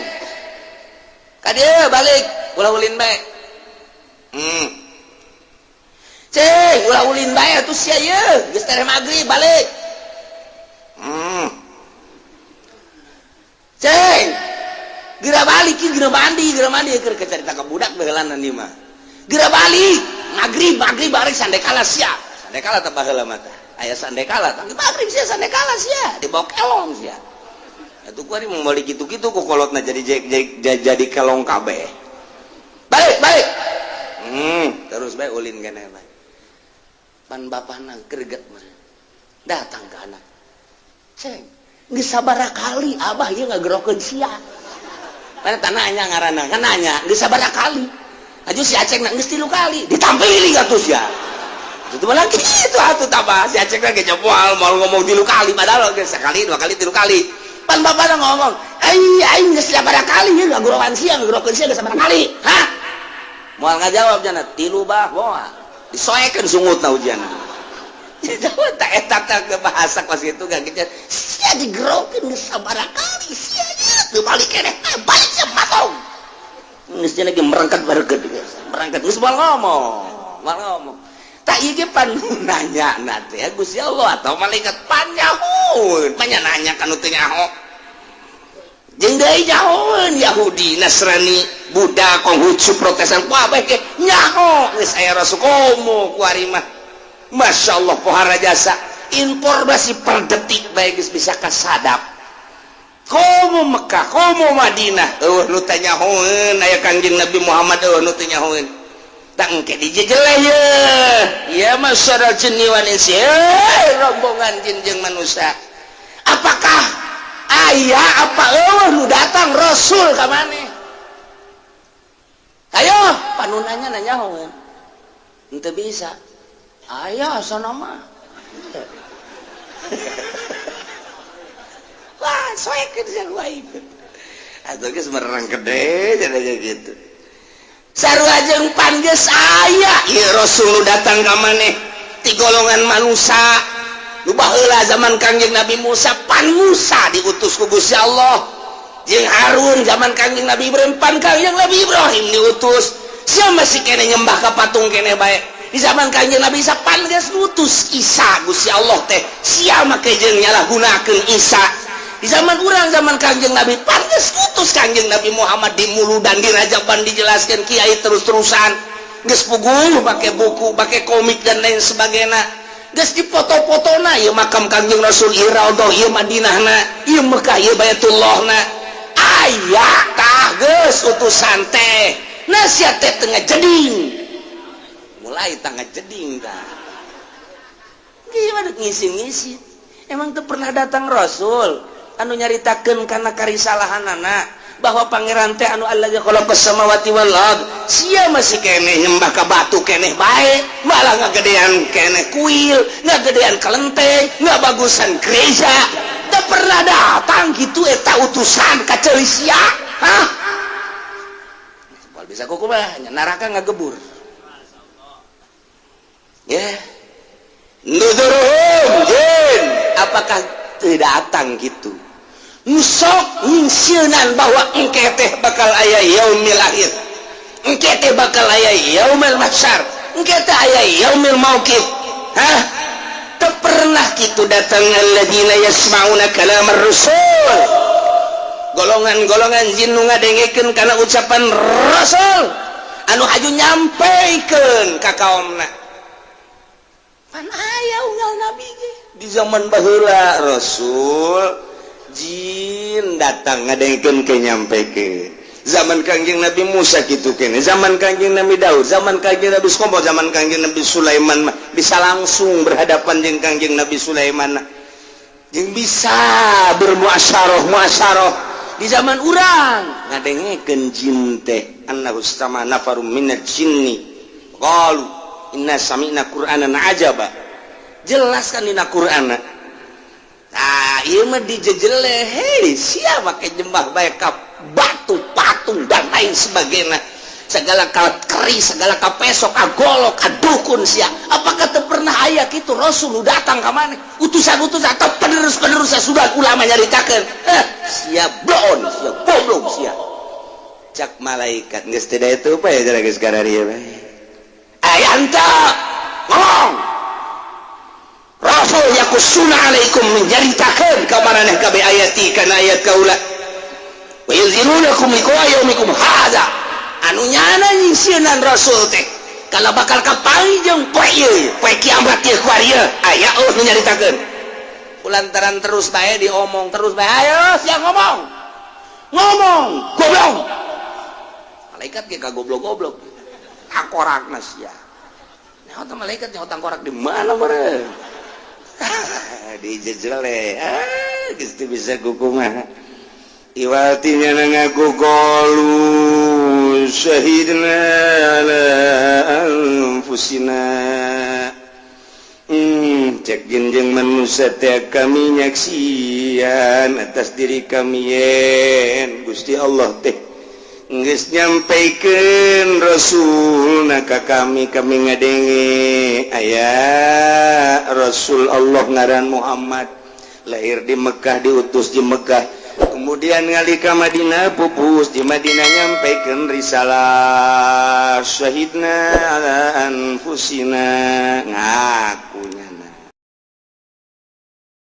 ka dieu balik, ulah ulin bae. Ceng, ulah ulin bae atuh sia ieu, geus tereh magrib, balik. Ceng, geura." Geura balik ieu, geura mandi, geura mandi, keur carita ka budak baheulana ieu mah. Geura balik, magrib, magrib balik sandekala sia. Sandekala teh baheula mah tah. Aya sandekala tah. Magrib sia sandekala sia, dibawa kelong sia. Atuh kuari mau balik gitu-gitu ku kolotna jadi kelong kabeh. Balik, balik. Terus bae ulin keneh bae. Pan bapana greget mah. Datang ke anak. Ceng, geus sabaraha kali abah ieu ngagerokeun sia. Mana nanya ngaranna, kan nanya, geus sabaraha kali. Aju si Aceng geus 3 kali, ditampili atuh sia. Itu malah gitu atuh tabah si Aceng lagi moal mau ngomong 3 kali, padahal geus sekali, 2 kali, 3 kali. Pan bapana ngomong, "Ai aing geus sabaraha kali ieu ngagerokan sia, ngagerokeun sia geus sabaraha kali?" Hah? Moal ngajawab jana, "Tilu bah, moal." Disoekeun sungutna ujian. Tak eta teh bahasa kos kitu gak gitu. Sia digerokeun geus sabaraha kali sia teu balik keneh, balik sia matong. Geus lagi merangkat bareukeut, merangkat geus moal ngomong, moal ngomong. Tak ieu ge pan nanya na teh Gusti Allah atau malaikat pan nyahoeun, pan nanya ka nu teu nyaho. Jeung deui nyahoeun Yahudi, Nasrani, Buddha, Konghucu, Protestan, kabeh ge nyaho geus aya rasul komo kuari mah. Masya Allah, pohara jasa informasi per detik bae geus bisa kasadap. Komo Mekah, komo Madinah, eueuh nu teu nyahoeun aya Kangjeng Nabi Muhammad, eueuh nu teu nyahoeun. Tah engke dijejeleh ye. Ya masyarakat jinni wal insi, rombongan jin jeung manusia. Apakah aya apa eueuh nu datang rasul ka maneh? Ayo, panunanya nanya nyahoeun. Henteu bisa. Aya asana mah. Wah, soekeun sia wae. Atuh geus merang gede cenah gitu. Sarua jeung pan geus aya ieu rasul datang ka maneh ti golongan manusia. Nu baheula zaman Kangjeng Nabi Musa, pan Musa diutus ku Gusti Allah. Jeung Harun zaman Kangjeng Nabi Ibrahim, pan Kangjeng Nabi Ibrahim diutus. Sia masih keneh nyembah ka patung keneh bae. Di zaman Kangjeng Nabi Isa pan geus ngutus Isa Gusti Allah teh. Sia make jeung nyalahgunakeun Isa. Di zaman urang, zaman Kangjeng Nabi, pan geus ngutus Kangjeng Nabi Muhammad di muludan, di rajaban, dijelaskan kiai terus-terusan. Geus puguh make buku, make komik dan lain sebagainya. Geus dipoto-fotona ieu makam Kangjeng Rasul, ieu raudhah, ieu Madinahna, ieu Mekah, ieu Baitullahna. Aya tah geus utusan teh. Nah sia teh tengah jeding. Mulai tangga jeding dah. Gimana ngisi-ngisi? Emang tuh pernah datang Rasul anu nyaritakeun kana karisalahanana bahwa pangeran teh anu allazi khalaqas samawati wal ard. Sia masih keneh nyembah ka batu keneh bae, malah ngagedean keneh kuil, ngagedean kelenteng, ngabagusan gereja. Teu pernah datang gitu eta utusan ka ceuli sia. Hah? Moal bisa kumaha neraka ngagebur. Ya, nuduruhum jin, apakah tidak datang gitu? Nusok nyingsieunan bahwa engke teh bakal aya yaumil akhir, engke teh bakal aya yaumil mahsyar, engke teh aya yaumil mauqif. Hah? Teu pernah kitu datang alladzina yasma'una kalamar rasul. Golongan-golongan jin nu ngadengekeun kana ucapan rasul anu haju nyampaikan ka kaumna. Pan aya unggal nabi ge di zaman baheula rasul jin datang ngadengekeun ke nyampekeun. Zaman Kangjeng Nabi Musa kitu kene, zaman Kangjeng Nabi Daud, zaman Kangjeng Nabi Komo, zaman Kangjeng Nabi Sulaiman mah bisa langsung berhadapan jeung Kangjeng Nabi Sulaiman jeung bisa bermuasyarah muasyarah. Di zaman urang ngadengekeun jin teh annahu istama nafarum minal jinni qalu inna sami'na qur'anan ajaba. Jelas kan dina Qur'an. Nah, ieu mah dijejele, hei sia make jembah bae ka batu, patung dan lain sebagainya. Segala ka keris, segala ka peso, ka golok, ka dukun sia. Apakah teu pernah aya kitu Rasul datang ka maneh? Utusan-utusan atau penerus-penerus sudah ulama nyaritakeun. Eh, sia bloon, sia goblok sia. Cak malaikat geus teu itu apa ya geus kararieu bae. Aya anta ngomong. Rasul yaqussuna alaikum, menceritakan ka maraneh kabeh ayati kana ayat kaula. Wa yunzirunakum liqa'a yaumikum hadza. Anu nyana nyingsieunan rasul teh kalau bakal kapanggih jeung poe ieu, poe kiamat ieu kuari ieu aya eueuh nu nyaritakeun. Kulantaran terus bae diomong terus bae, ayo sia ngomong. Ngomong, goblok. Malaikat ge kagoblok-goblok. Tangkorakna sia. Nyaho teh malaikat nyaho tangkorak di mana meureun? Dijejele. Ah, geus teu bisa kukumaha. Iwatinya ngaku qalu syahidna ala anfusina. Cek jenjeng manusia teh, kami nyaksian atas diri kami yen Gusti Allah teh geus nyampaikeun Rasul ka kami, kami ngadenge aya Rasul Allah ngaran Muhammad, lahir di Mekkah, diutus di Mekkah, kemudian ngali ka Madinah, pupus di Madinah, nyampaikan risalah. Syahidna ala anfusina, ngaku.